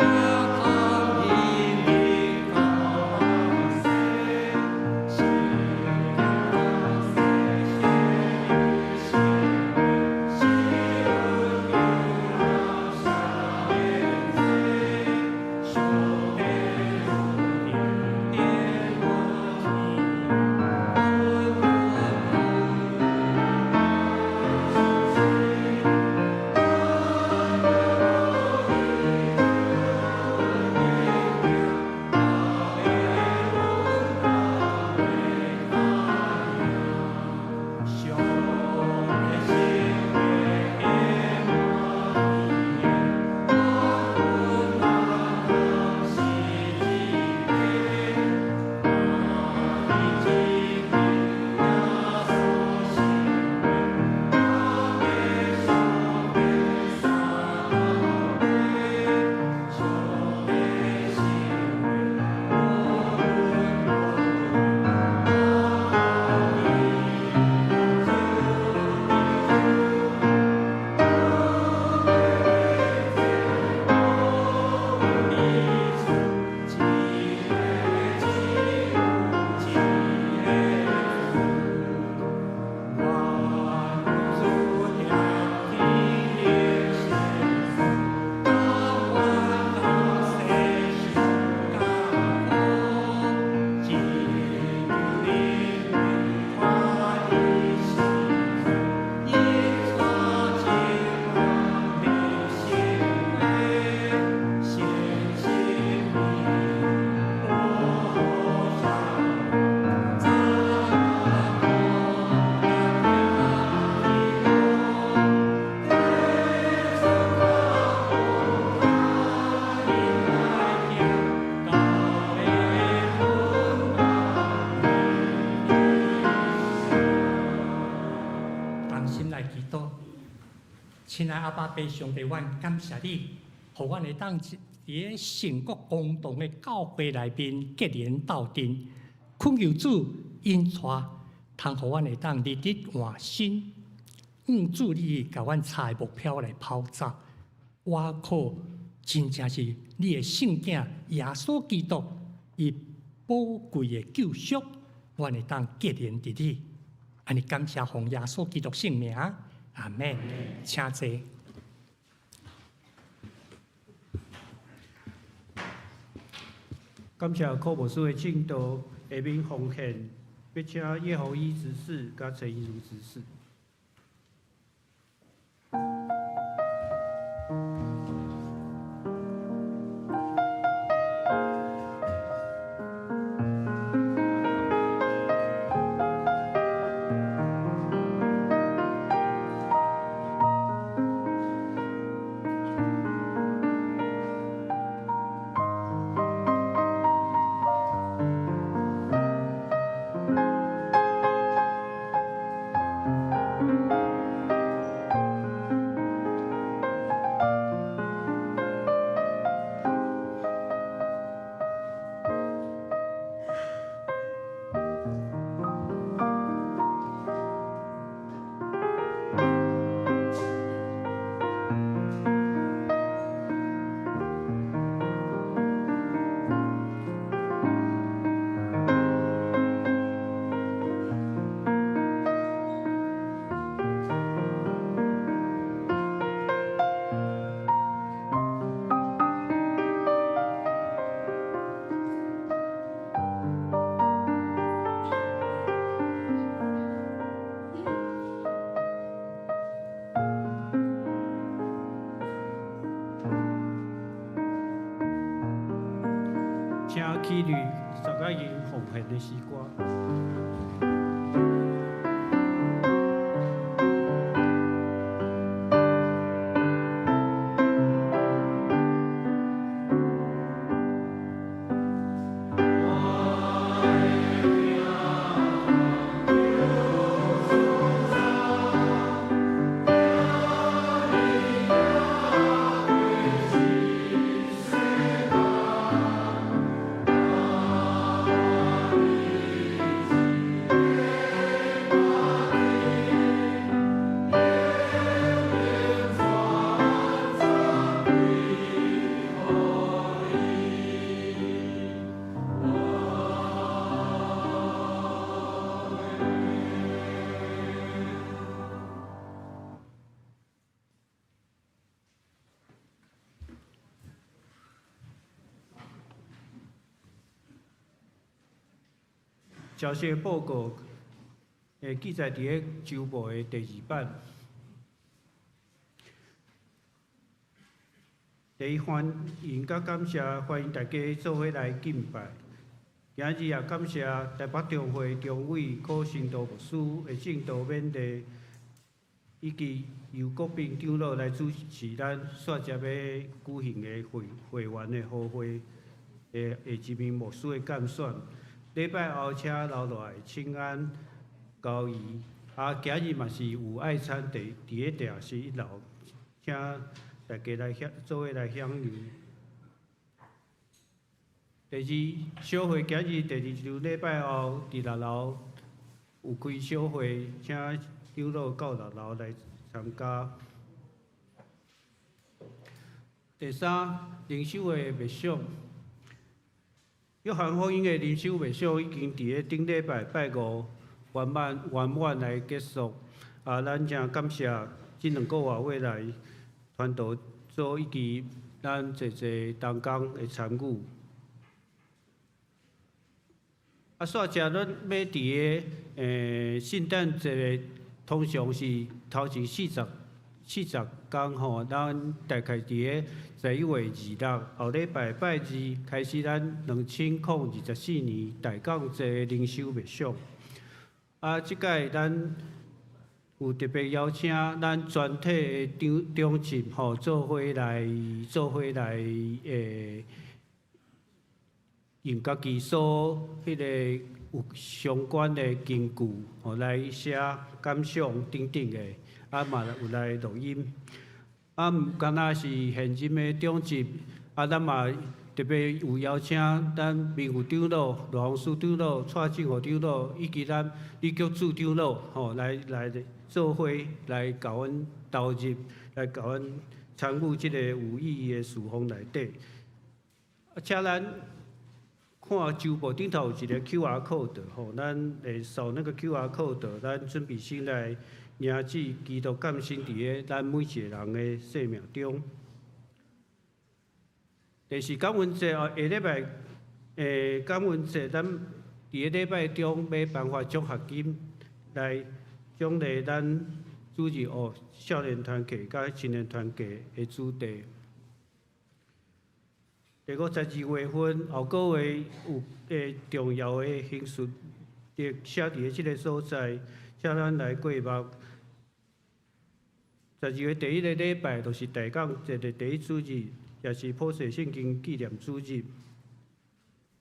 親愛阿爸父上帝，阮感謝你，予阮會當佇咧聖國公同的教會內面結連鬥陣，懇求主引帶，通予阮會當日日換新，向主你共阮設的目標來跑走。倚靠真正是你的聖囝耶穌基督，伊寶貴的救贖，阮會當結連佇你。按呢感謝奉耶穌基督聖名，阿門。請坐。感謝柯牧師的證道，下面奉獻，欲請葉宏一執事佮陳怡如執事。請起立，大家用奉獻的詩歌。消息報告會記載佇咧週報的第二版。第一，歡迎佮感謝，歡迎大家做伙來敬拜。今日也感謝台北中會中委柯成道牧師的證道勉勵，以及由國賓長老來主持咱煞接欲舉行的會會員的好會的下一名牧師的監選。禮拜後請留落來請安交誼，啊，今日嘛是有愛餐佇咧地下室一樓，請大家來享做伙來享用。第二，小會今日第二周禮拜後佇六樓有開小會，請長老到六樓來參加。第三，靈修的默想。約翰福音的靈修默想已經佇咧頂禮拜拜五圓滿圓滿來結束。啊，咱誠感謝這兩個月以來傳道組以及咱濟濟同工的參與。啊，煞接咱欲佇咧聖誕節，通常是頭前40工吼，咱大概佇咧11月26，後禮拜拜二開始咱2024年大講節靈修默想。啊，這擺咱有特別邀請咱全體的長長執吼，做伙來用家己所彼个有相關的根據吼來寫感想等等的，啊嘛有來錄音。啊，毋敢若是現任的長執，啊，咱嘛特別有邀請咱明富長老、羅宏書長老、蔡正和長老以及咱李菊柱長老，吼，來做伙來共阮投入，來共阮參與這個有意義的事奉內底。啊，請咱看週報頂頭有一個 QR code，吼，咱會掃那個 QR code，咱準備先來迎接基督降生佇咧咱每一個人的生命中。第四感恩節哦，下禮拜，感恩節咱佇咧禮拜中欲頒發獎學金來獎勵咱主日學少年團契佮青年團契的子弟。第五，12月份後個月有重要的行事曆寫佇咧這个所在，請咱來過目。十二月第一個禮拜就是大港節的第一主日，也是普世聖經紀念主日。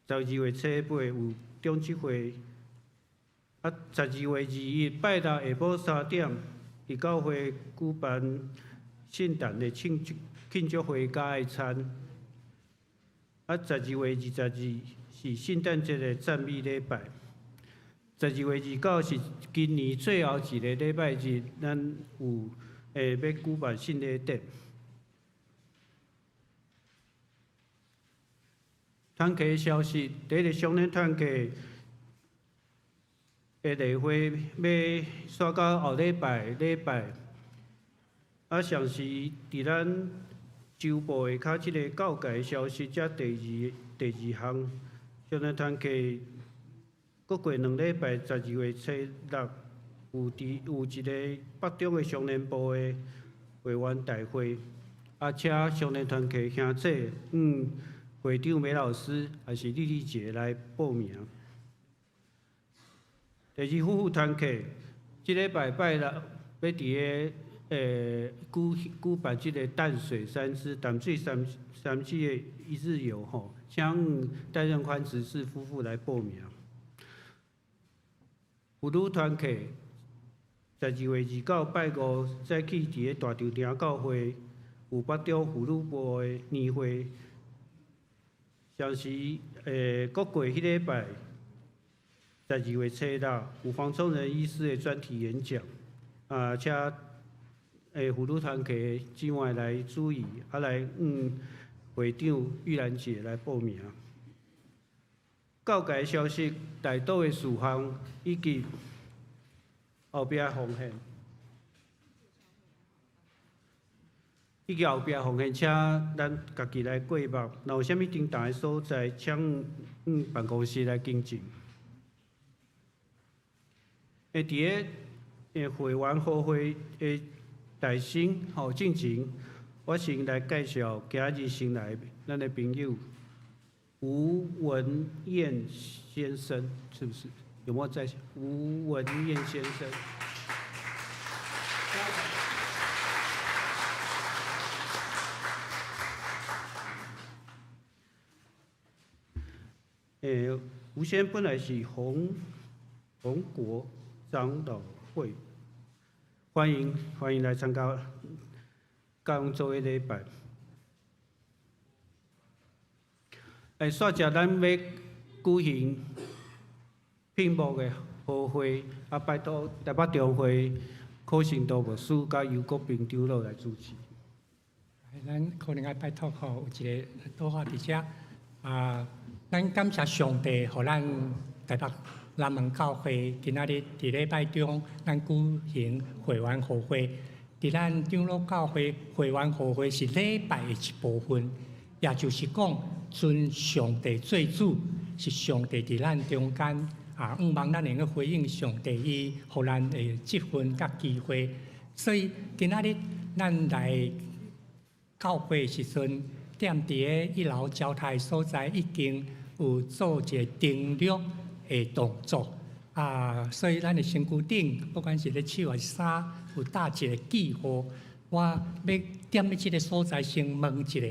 十二月初八有長執會，啊，12月21拜六下晡3點，佇教會舉辦聖誕的慶祝會佮愛餐。啊，12月22是聖誕節的讚美禮拜。12月29是今年最後一個禮拜日，咱有欲舉辦聖禮典。團契消息，第一個少年團契的例會欲煞到後禮拜禮拜。啊，上時佇咱週報下跤這个告解消息，才第二項，少年團契，閣過兩禮拜，十二月初六有一个北中的少年部的會員大會，啊，請少年團契兄姐，會長梅老師，抑是麗麗姐來報名。第二夫婦團契，這禮拜拜六欲佇个舉辦這个淡水三芝、淡水三芝的一日遊吼，請戴任寬執事夫婦來報名。婦女團契，12月29拜五早起佇个大稻埕教會有北中婦女部的年會，同時閣過彼禮拜，十二月初六有黃聰仁醫師的專題演講，啊，請婦女團契姊妹來注意，啊來會長玉蘭姐來報名。告解消息，代禱的事項以及後壁奉獻，以及後壁奉獻，請咱家己來過目。若有啥物重大的所在，請辦公室來更正。佇个會員和會的大聲吼進前，我先來介紹今日先來咱的朋友吳文彦先生，是不是？有沒有在？吳文彦先生。吳先生本來是宏國長老會，歡迎來參加，佮阮做伙禮拜。煞食咱欲舉行聘牧的和會，啊，拜託台北中會柯成道牧師佮游國平長老來主持。咱可能愛拜託吼，有一個拄好佇遮啊，咱感謝上帝，予咱台北南門教會今仔日佇禮拜中，咱舉行會員和會。佇咱長老教會會員和會是禮拜的一部分，也就是講，尊上帝做主，是上帝佇咱中間啊，向望咱會用回應上帝，伊予咱的這份佮機會。所以今仔日咱來教會時陣，踮佇个一樓交台所在，已經有做一個登錄的動作啊，所以咱的身軀頂，不管是咧手還是衫，有打一個記號。我欲踮咧這个所在先問一下，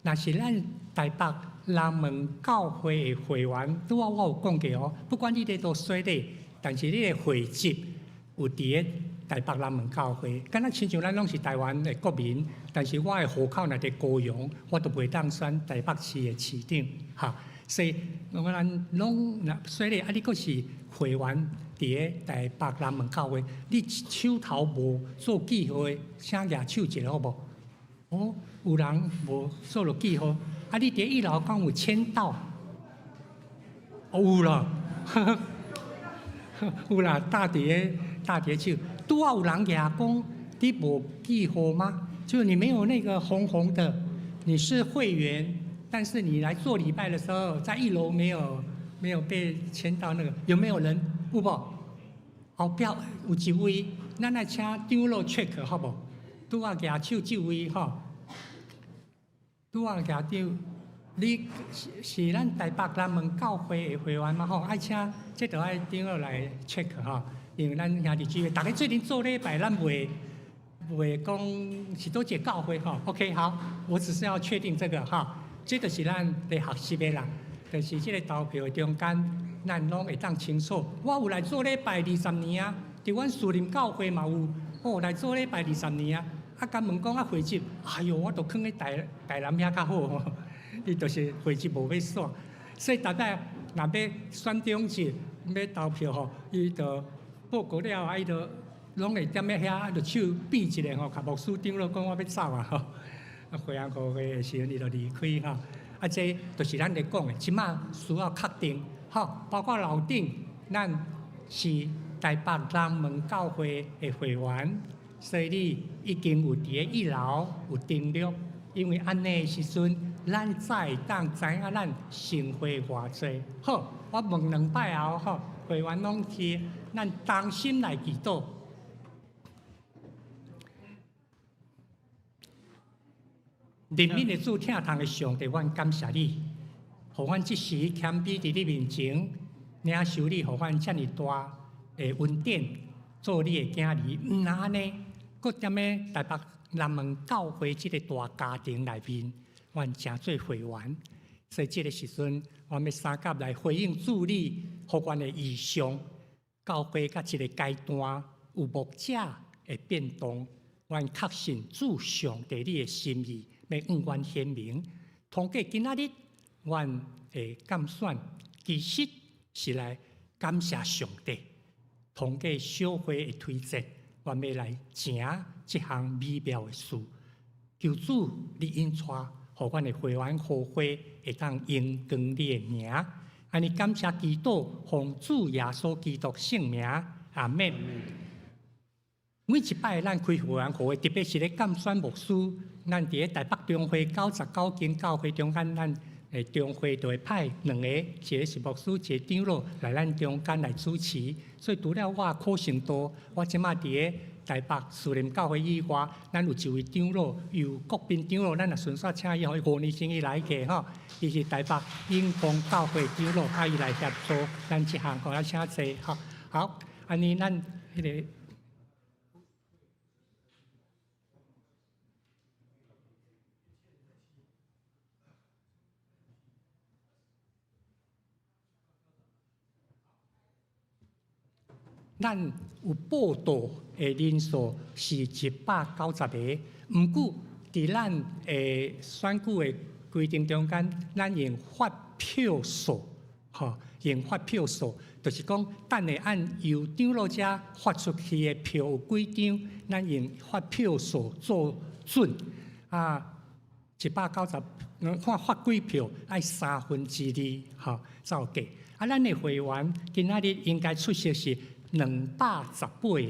若是咱台北南門教會的會員，拄仔我有講過哦，不管你咧佗洗禮，但是你的會籍有佇个台北南門教會，敢若親像咱攏是台灣的國民，但是我的戶口若佇高雄，我就袂當選台北市的市長，哈。所以我咱攏若所以啊，你閣是會員佇个台北南門教會，你手頭無做記號的，請舉手一下好無？哦，有人無做落記號，啊，你佇一樓敢有簽到？哦，有啦，有啦，搭佇个手，拄仔有人舉講，你無記號嗎？就你沒有那個紅紅的，你是會員，但是你來做禮拜的時候，在一樓沒有被簽到那個，有沒有人？有無？後壁有一位，咱來請長老 check 好無？拄仔舉手這位吼，拄仔舉手，你是咱台北南門教會的會員嗎？吼，愛請這著愛長老來 check 吼，因為咱兄弟姊妹，逐家做陣做禮拜，咱袂講是佗一個教會吼。OK，好，我只是要確定這個哈，這就是咱咧學習的啦，就是這個投票的中間，咱攏會當清楚。我有來做禮拜20年啊，佇阮樹林教會嘛有，哦來做禮拜二十年啊。啊，共問講啊會籍，哎喲，我都囥咧台南遐較好吼，伊就是會籍無欲煞，所以逐擺若欲選長職，欲投票吼，伊就報告了啊，伊就攏會踮咧遐，就手比一下吼，共牧師長老講我欲走啊吼，啊會員會的時陣伊就離開吼，啊這就是咱咧講的，這馬需要確定，吼，包括樓頂，咱是台北南門教會的會員。所以你已經有佇个一樓有登錄，因為按呢的時陣，咱才會當知影咱成會偌濟。好，我問兩擺後吼，會員攏去，咱同心來祈禱。憐憫的主，疼痛的上帝，阮感謝你，予阮這時謙卑佇你面前，領受你，予阮遮爾大的恩典，做你的囝兒，毋但按呢，閣踮咧台北南門教會這个大家庭內面，阮成做會員。所以這个時陣，阮欲相佮來回應主你，予阮的異象，教會佮一个階段有牧者的變動，阮確信主上帝你的心意，欲向阮顯明。通過今仔日，阮的監選，其實是來感謝上帝。通過小會的推薦，阮欲來成這項美妙的事。求主你引帶，予阮的會員和會會當榮光你的名。按呢感謝祈禱，奉主耶穌基督聖名，阿們。每一擺咱開會員會，特別是咧監選牧師，咱佇咧台北中會99間教會中間，咱中會就會派兩个，一個是牧師，一個長老來咱中間來主持。所以除了我可信度，我這馬佇咧台北樹林教會以外，咱有一位長老，由國賓長老，咱也順續請伊，予伊5年前伊來過吼，伊是台北永光教會長老，啊伊來協助咱這項，予咱請坐吼。好，按呢咱彼个。咱有報到的人數是190個，毋過佇咱的選舉的規定中間，咱用發票數，吼，用發票數，就是講等下按由長老遮發出去的票有幾張，咱用發票數做準。啊，190，看發幾票愛2/3，吼，才有計。啊，咱的會員今仔日應該出席是218個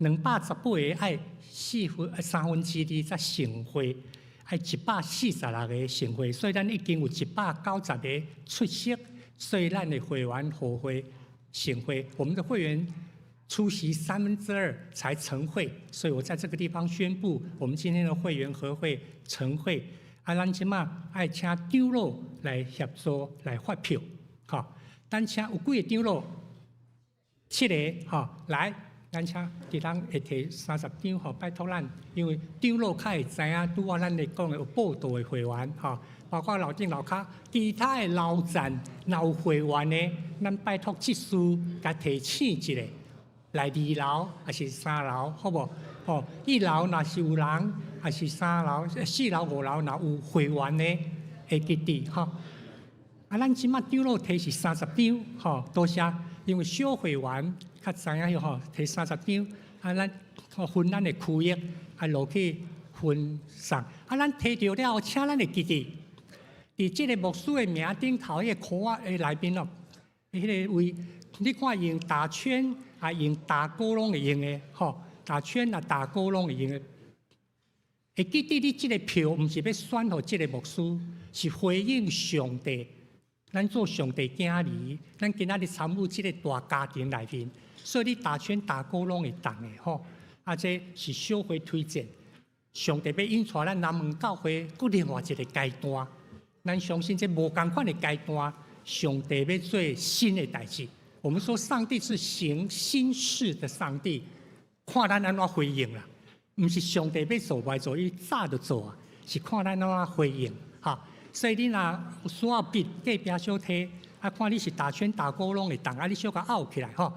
，218個愛2/3才成會，愛146個成會，所以咱已經有190個出席，所以咱的會員和會成會，我們的會員出席2/3才成會，所以我在這個地方宣布，我們今天的會員和會成會。啊，咱這馬愛請長老來協助來發票，吼，咱請有幾個長老？七个吼，來，咱請佇咱會提30張吼，拜託咱，因為長老較會知影拄仔咱咧講的有報到的會員吼，包括樓頂樓跤，其他的樓層若有會員的，咱拜託執事共提醒一下，來二樓抑是三樓，好無？吼，一樓若是有人，抑是三樓、四樓、五樓若有會員的，會記得吼。啊，咱這馬長老提是30張，吼，多謝，因為小會員較知影吼，提三十張，啊，咱分咱的區域，啊，落去分送。啊，咱提著了後，請咱會記得，佇這个牧師的名頂頭，彼個箍仔的內面哦，彼个位，你看用打圈啊，用打勾攏會用的，吼，打圈啊，打勾攏會用的。會記得你這个票，毋是欲選予這个牧師，是回應上帝。咱做上帝囝兒，咱今仔日參與這个大家庭內面，所以你打圈打勾攏會當的吼。啊，這是小會推薦，上帝欲引帶咱南門教會閣另外一个階段。咱相信這無仝款的階段，上帝欲做新的代誌。我們說上帝是行新事的上帝，看咱按怎回應啦。毋是上帝欲做袂做，伊早就做啊，是看咱按怎回應哈。所以你若有需要筆隔壁小提，啊，看你是打圈打勾攏會當，啊，你小共拗起來吼。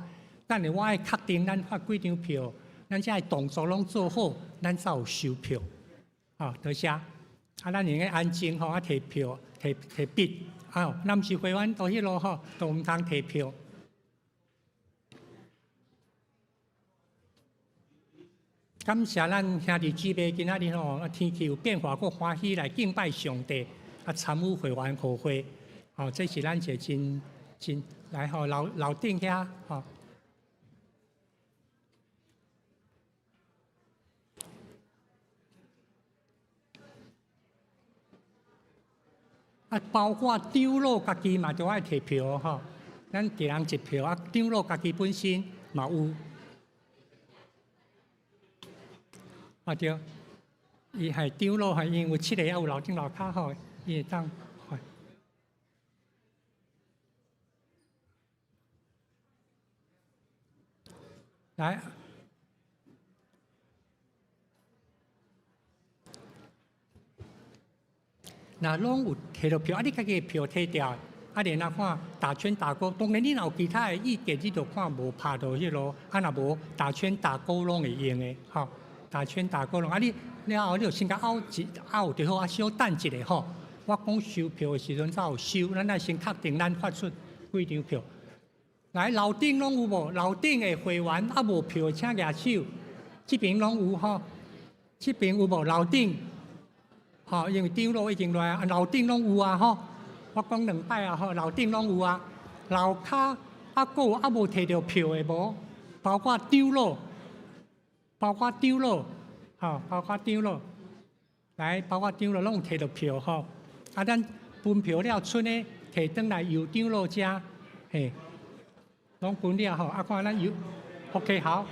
等下我愛確定咱發幾張票，咱這个動作攏做好，咱才有收票。好，多謝。啊，咱會用安靜吼，啊，提票、提提筆，啊，若毋是會員到彼落吼，都毋通提票。感謝咱兄弟姊妹今仔日吼，天氣有變化，閣歡喜來敬拜上帝，啊，參與會員聚會，吼，這是咱一個真真來吼，樓樓頂遐吼。啊，包括長老家己嘛都愛提票吼，咱一人一票啊，長老家己本身嘛有。啊對，伊係長老係因為七個猶有樓頂樓跤吼，伊會當。來，若攏有提著票，啊，你家己的票提著，啊，然後看打圈打勾，當然你若有其他的意見，你就看無拍著彼囉，啊，若無打圈打勾攏會用的，吼。打圈打勾攏，啊你了後你就先共拗一拗就好，啊小等一下吼。我講收票的時陣才有收，咱愛先確定咱發出幾張票。來，樓頂攏有無？樓頂的會員猶無票，請舉手。這邊攏有吼，這邊有無？樓頂，吼，因為長老已經來啊，樓頂攏有啊吼。我講兩擺啊吼，樓頂攏有啊。樓跤猶閣有猶無提著票的無？包括長老。包括長老，吼，包括長老，來，包括長老攏有提著票吼。啊，咱分票了出呢，提轉來由長老遮，嘿，攏分了吼。啊，看咱有，OK 好。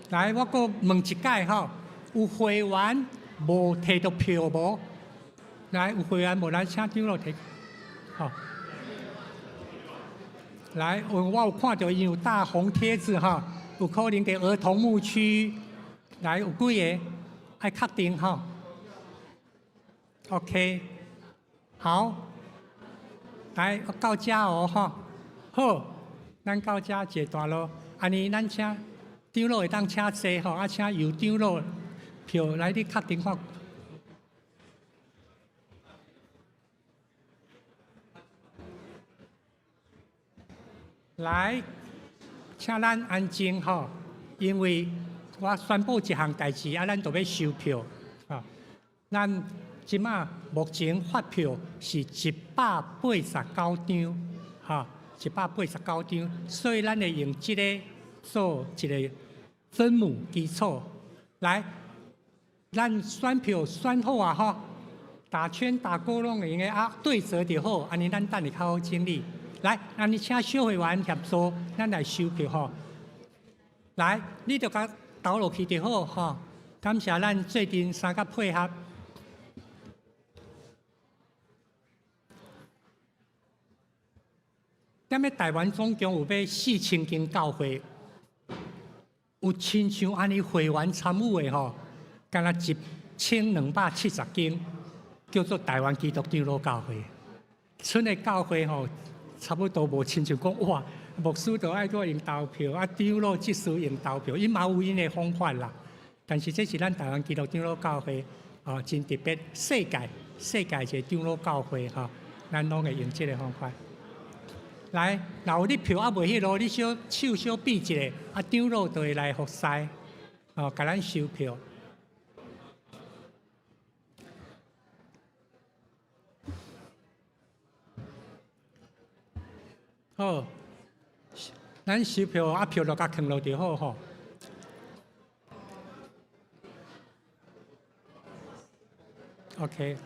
來，我閣問一擺吼，有會員無提著票無？來，有會員無？來，請長老提，好。來，我有看著伊有大紅貼紙吼。有可能佇兒童牧區，來有幾个愛確定吼。OK，好，來到遮哦吼，好，咱到遮一個段落，按呢咱請長老會當請坐吼，啊請由長老票來你確定看。來。請咱安靜吼，因為我宣布一項代誌，啊，咱就欲收票，吼。咱這馬目前發票是189張，吼，189張，所以咱會用這個做一個分母基礎。來，咱選票選好啊，吼，打圈打勾攏會用的啊，對折就好，按呢咱等下較好整理。來，按呢請小會員協助，咱來收票吼。來，你就共投落去就好吼。感謝咱做陣相佮配合。踮咧台灣總共有欲4000間教會，有親像按呢會員參與的吼，敢若1270間，叫做台灣基督長老教會。賰的教會吼。差不多無親像講哇，牧師都愛閣用投票，啊長老執事用投票，𪜶嘛有𪜶的方法啦。但是這是咱台灣基督長老教會啊，真特別，世界一個長老教會吼，咱攏會用這个方法。來，若有你票猶未彼囉，你小手小比一下，啊長老就會來服侍，哦，共咱收票。好，咱收票啊，票就共囥落就好吼。OK。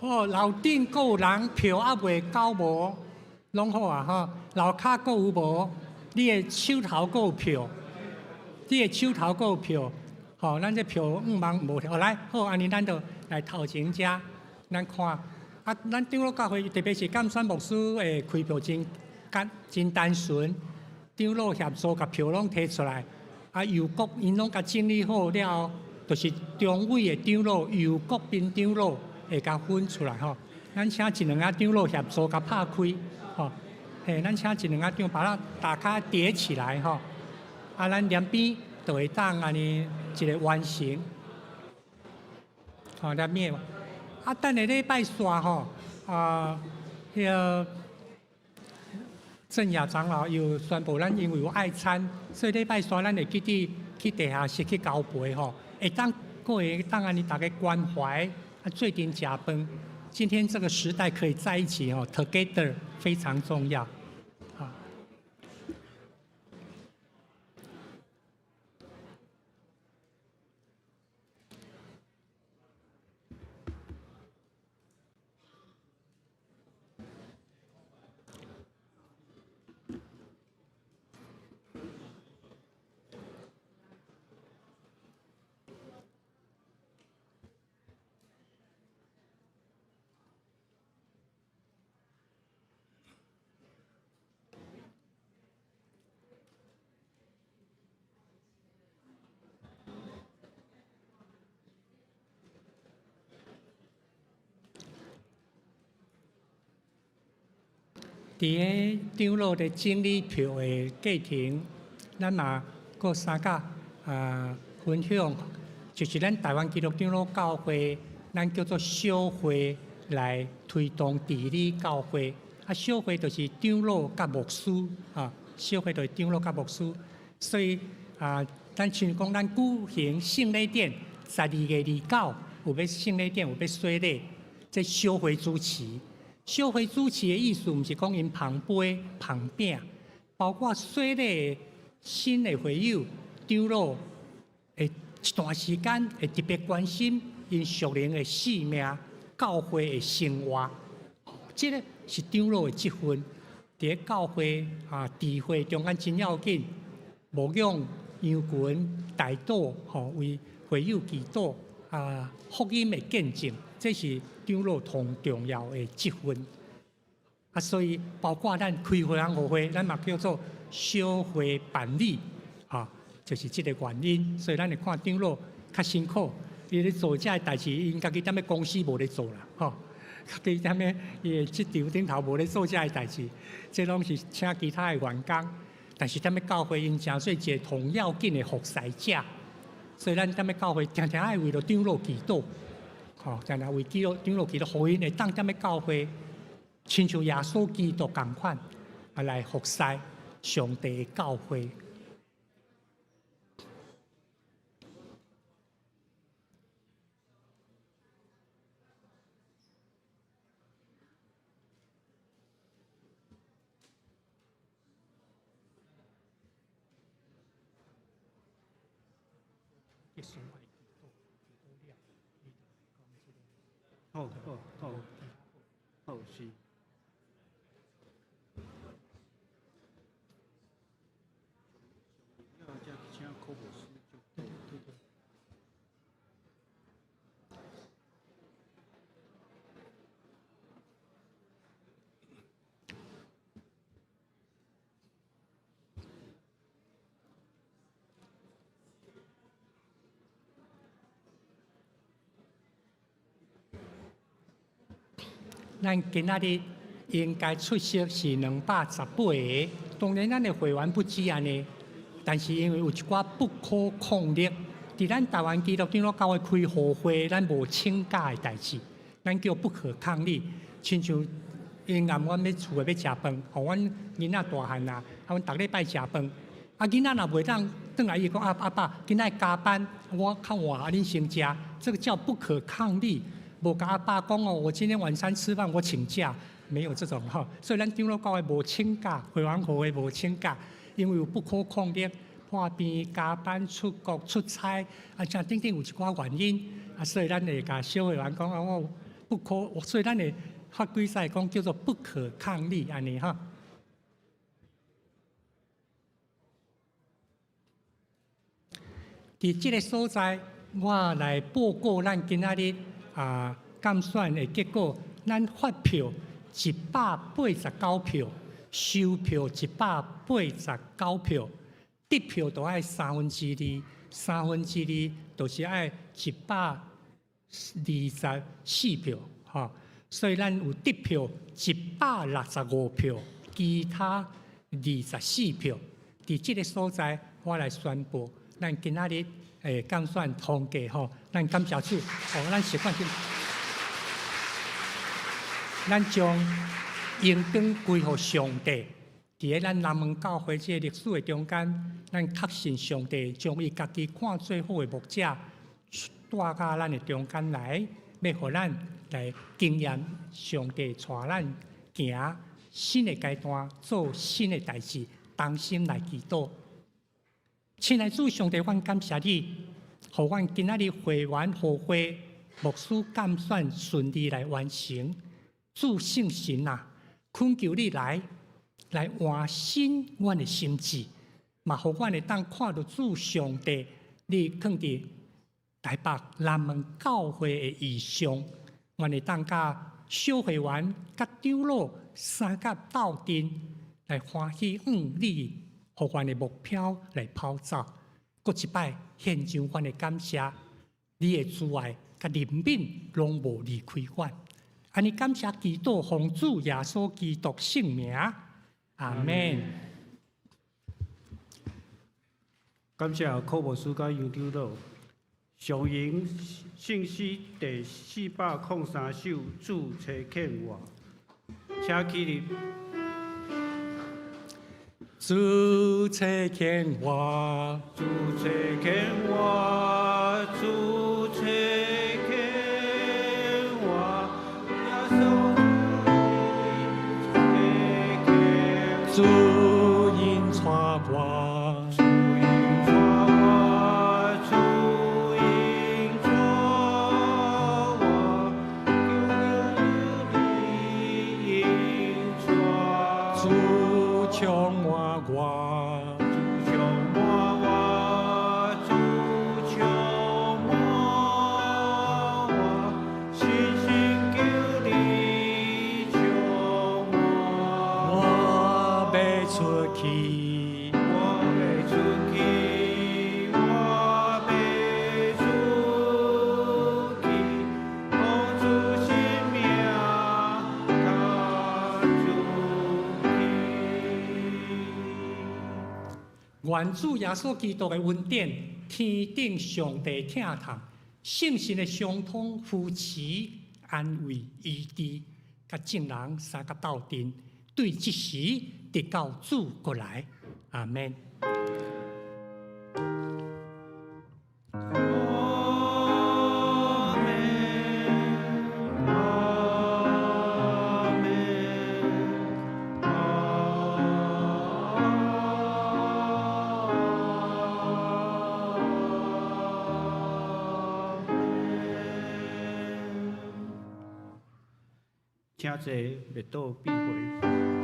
好，樓頂閣有人票猶未交無？攏好啊吼。樓跤閣有無？你的手頭閣有票？你的手頭閣有票？吼，咱這票毋茫無票。來，好，按呢咱就來頭前遮，咱看啊，咱長老教會特別是監選牧師的開票真簡真單純，長老協助共票攏提出來，啊，由國𪜶攏共整理好了後，就是中位的長老由國賓長老會共分出來吼。咱請一兩个長老協助共拍開吼，嘿，咱請一兩个長把它打開疊起來吼。啊，咱兩邊就會當按呢一个完成。吼，兩邊。啊，等下禮拜煞吼，啊，彼个鄭亞長老又宣布咱因為有愛餐，所以禮拜煞咱會記得去地下室去交陪吼，會當閣會當按呢逐家關懷，啊，做陣食飯。今天這個時代可以在一起吼，together 非常重要。啊。佇咧長老咧整理票的過程，咱嘛閣相佮啊分享，就是咱台灣基督長老教會，咱叫做小會來推動治理教會。啊，小會就是長老佮牧師啊，小會就是長老佮牧師。所以啊，咱像講咱舉行聖禮典，12月29有欲聖禮典，有欲洗禮，這小會主持。小會主持的意思，毋是講𪜶捧杯捧餅，包括洗禮新的會友長老，會一段時間會特別關心𪜶屬靈的性命、教會的生活，這个是長老的職分。佇咧教會啊，聚會中間真要緊，牧養羊群、代禱，吼為會友祈禱啊，福音的見證，這是長老同重要的職分。啊，所以包括咱開會和會，咱嘛叫做小會辦理，哈，就是這个原因。所以咱會看長老較辛苦，伊咧做這个代誌，𪜶家己踮咧公司無咧做啦，吼，家己踮咧伊的職場頂頭無咧做這个代誌，這攏是請其他的員工。但是踮咧教會，𪜶成做一个同要緊的服侍者，所以咱踮咧教會，定定愛為著長老祈禱，吼，定定為基督長老祈禱，予𪜶會當踮咧教會，親像耶穌基督仝款，啊來服侍上帝的教會。好好好，好是。咱今仔日應該出席是218個，當然咱的會員不止按呢，但是因為有一寡不可抗力，佇咱台灣基督長老教會開予會，咱無請假的代誌，咱叫不可抗力。親像因暗阮欲厝內欲食飯，予阮囡仔大漢啊，啊，阮逐禮拜食飯，啊，囡仔若袂當轉來，伊講啊，阿爸，今仔加班，我較晚，啊，恁先食，這個叫不可抗力。無共阿爸講哦，我今天晚餐吃飯我請假，沒有這種吼。所以咱長老教會無請假，會員會無請假，因為有不可抗力，破病、加班、出國、出差，啊，這等等有一寡原因，啊，所以咱會共小會員講啊，我不可，所以咱會法規上講叫做不可抗力，按呢吼。佇這个所在，我來報告咱今仔日啊，監選的結果，咱發票189票，收票189票，得票都愛三分之二，三分之二就是愛124票，吼。所以咱有得票165票，其他24票。佇這个所在，我來宣布，咱今仔日監選通過吼，咱感謝主，吼，咱習慣性，咱將榮光歸予上帝。佇咧咱南門教會這个歷史的中間，咱確信上帝將伊家己看做好的牧者帶到咱的中間來，欲予咱來經驗上帝帶咱行新的階段，做新的代誌，同心來祈禱。親愛主上帝，阮感謝你，予阮今仔日會員予會牧師監選順利來完成。主聖神啊，懇求你來來換新阮的心志，嘛予阮會當看著主上帝，你囥佇台北南門教會的異象，阮會當佮小會員、佮長老相佮鬥陣來歡喜向你。予阮的目標來跑走，閣一擺獻上阮的感謝，你的慈愛佮憐憫攏無離開阮。按呢感謝祈禱，奉主耶穌基督聖名，阿們。感謝柯牧師佮楊長老。上引聖詩第403首，主差遣我，請起立。主差遣我，主差遣我，主差遣我，耶穌差遣主引帶我，主引帶我，主引帶我，求你引帶，主充滿我，主充滿我，主充滿我，深深求你充滿我欲出去，我欲出去，我欲出去，奉主聖名趕出去。願主耶穌基督的恩典，天頂上帝疼痛，聖神的相通扶持、安慰、醫治，佮眾人相佮鬥陣，對這時直到主閣來。阿們。阿們，阿們，阿們。請坐，默禱閉會。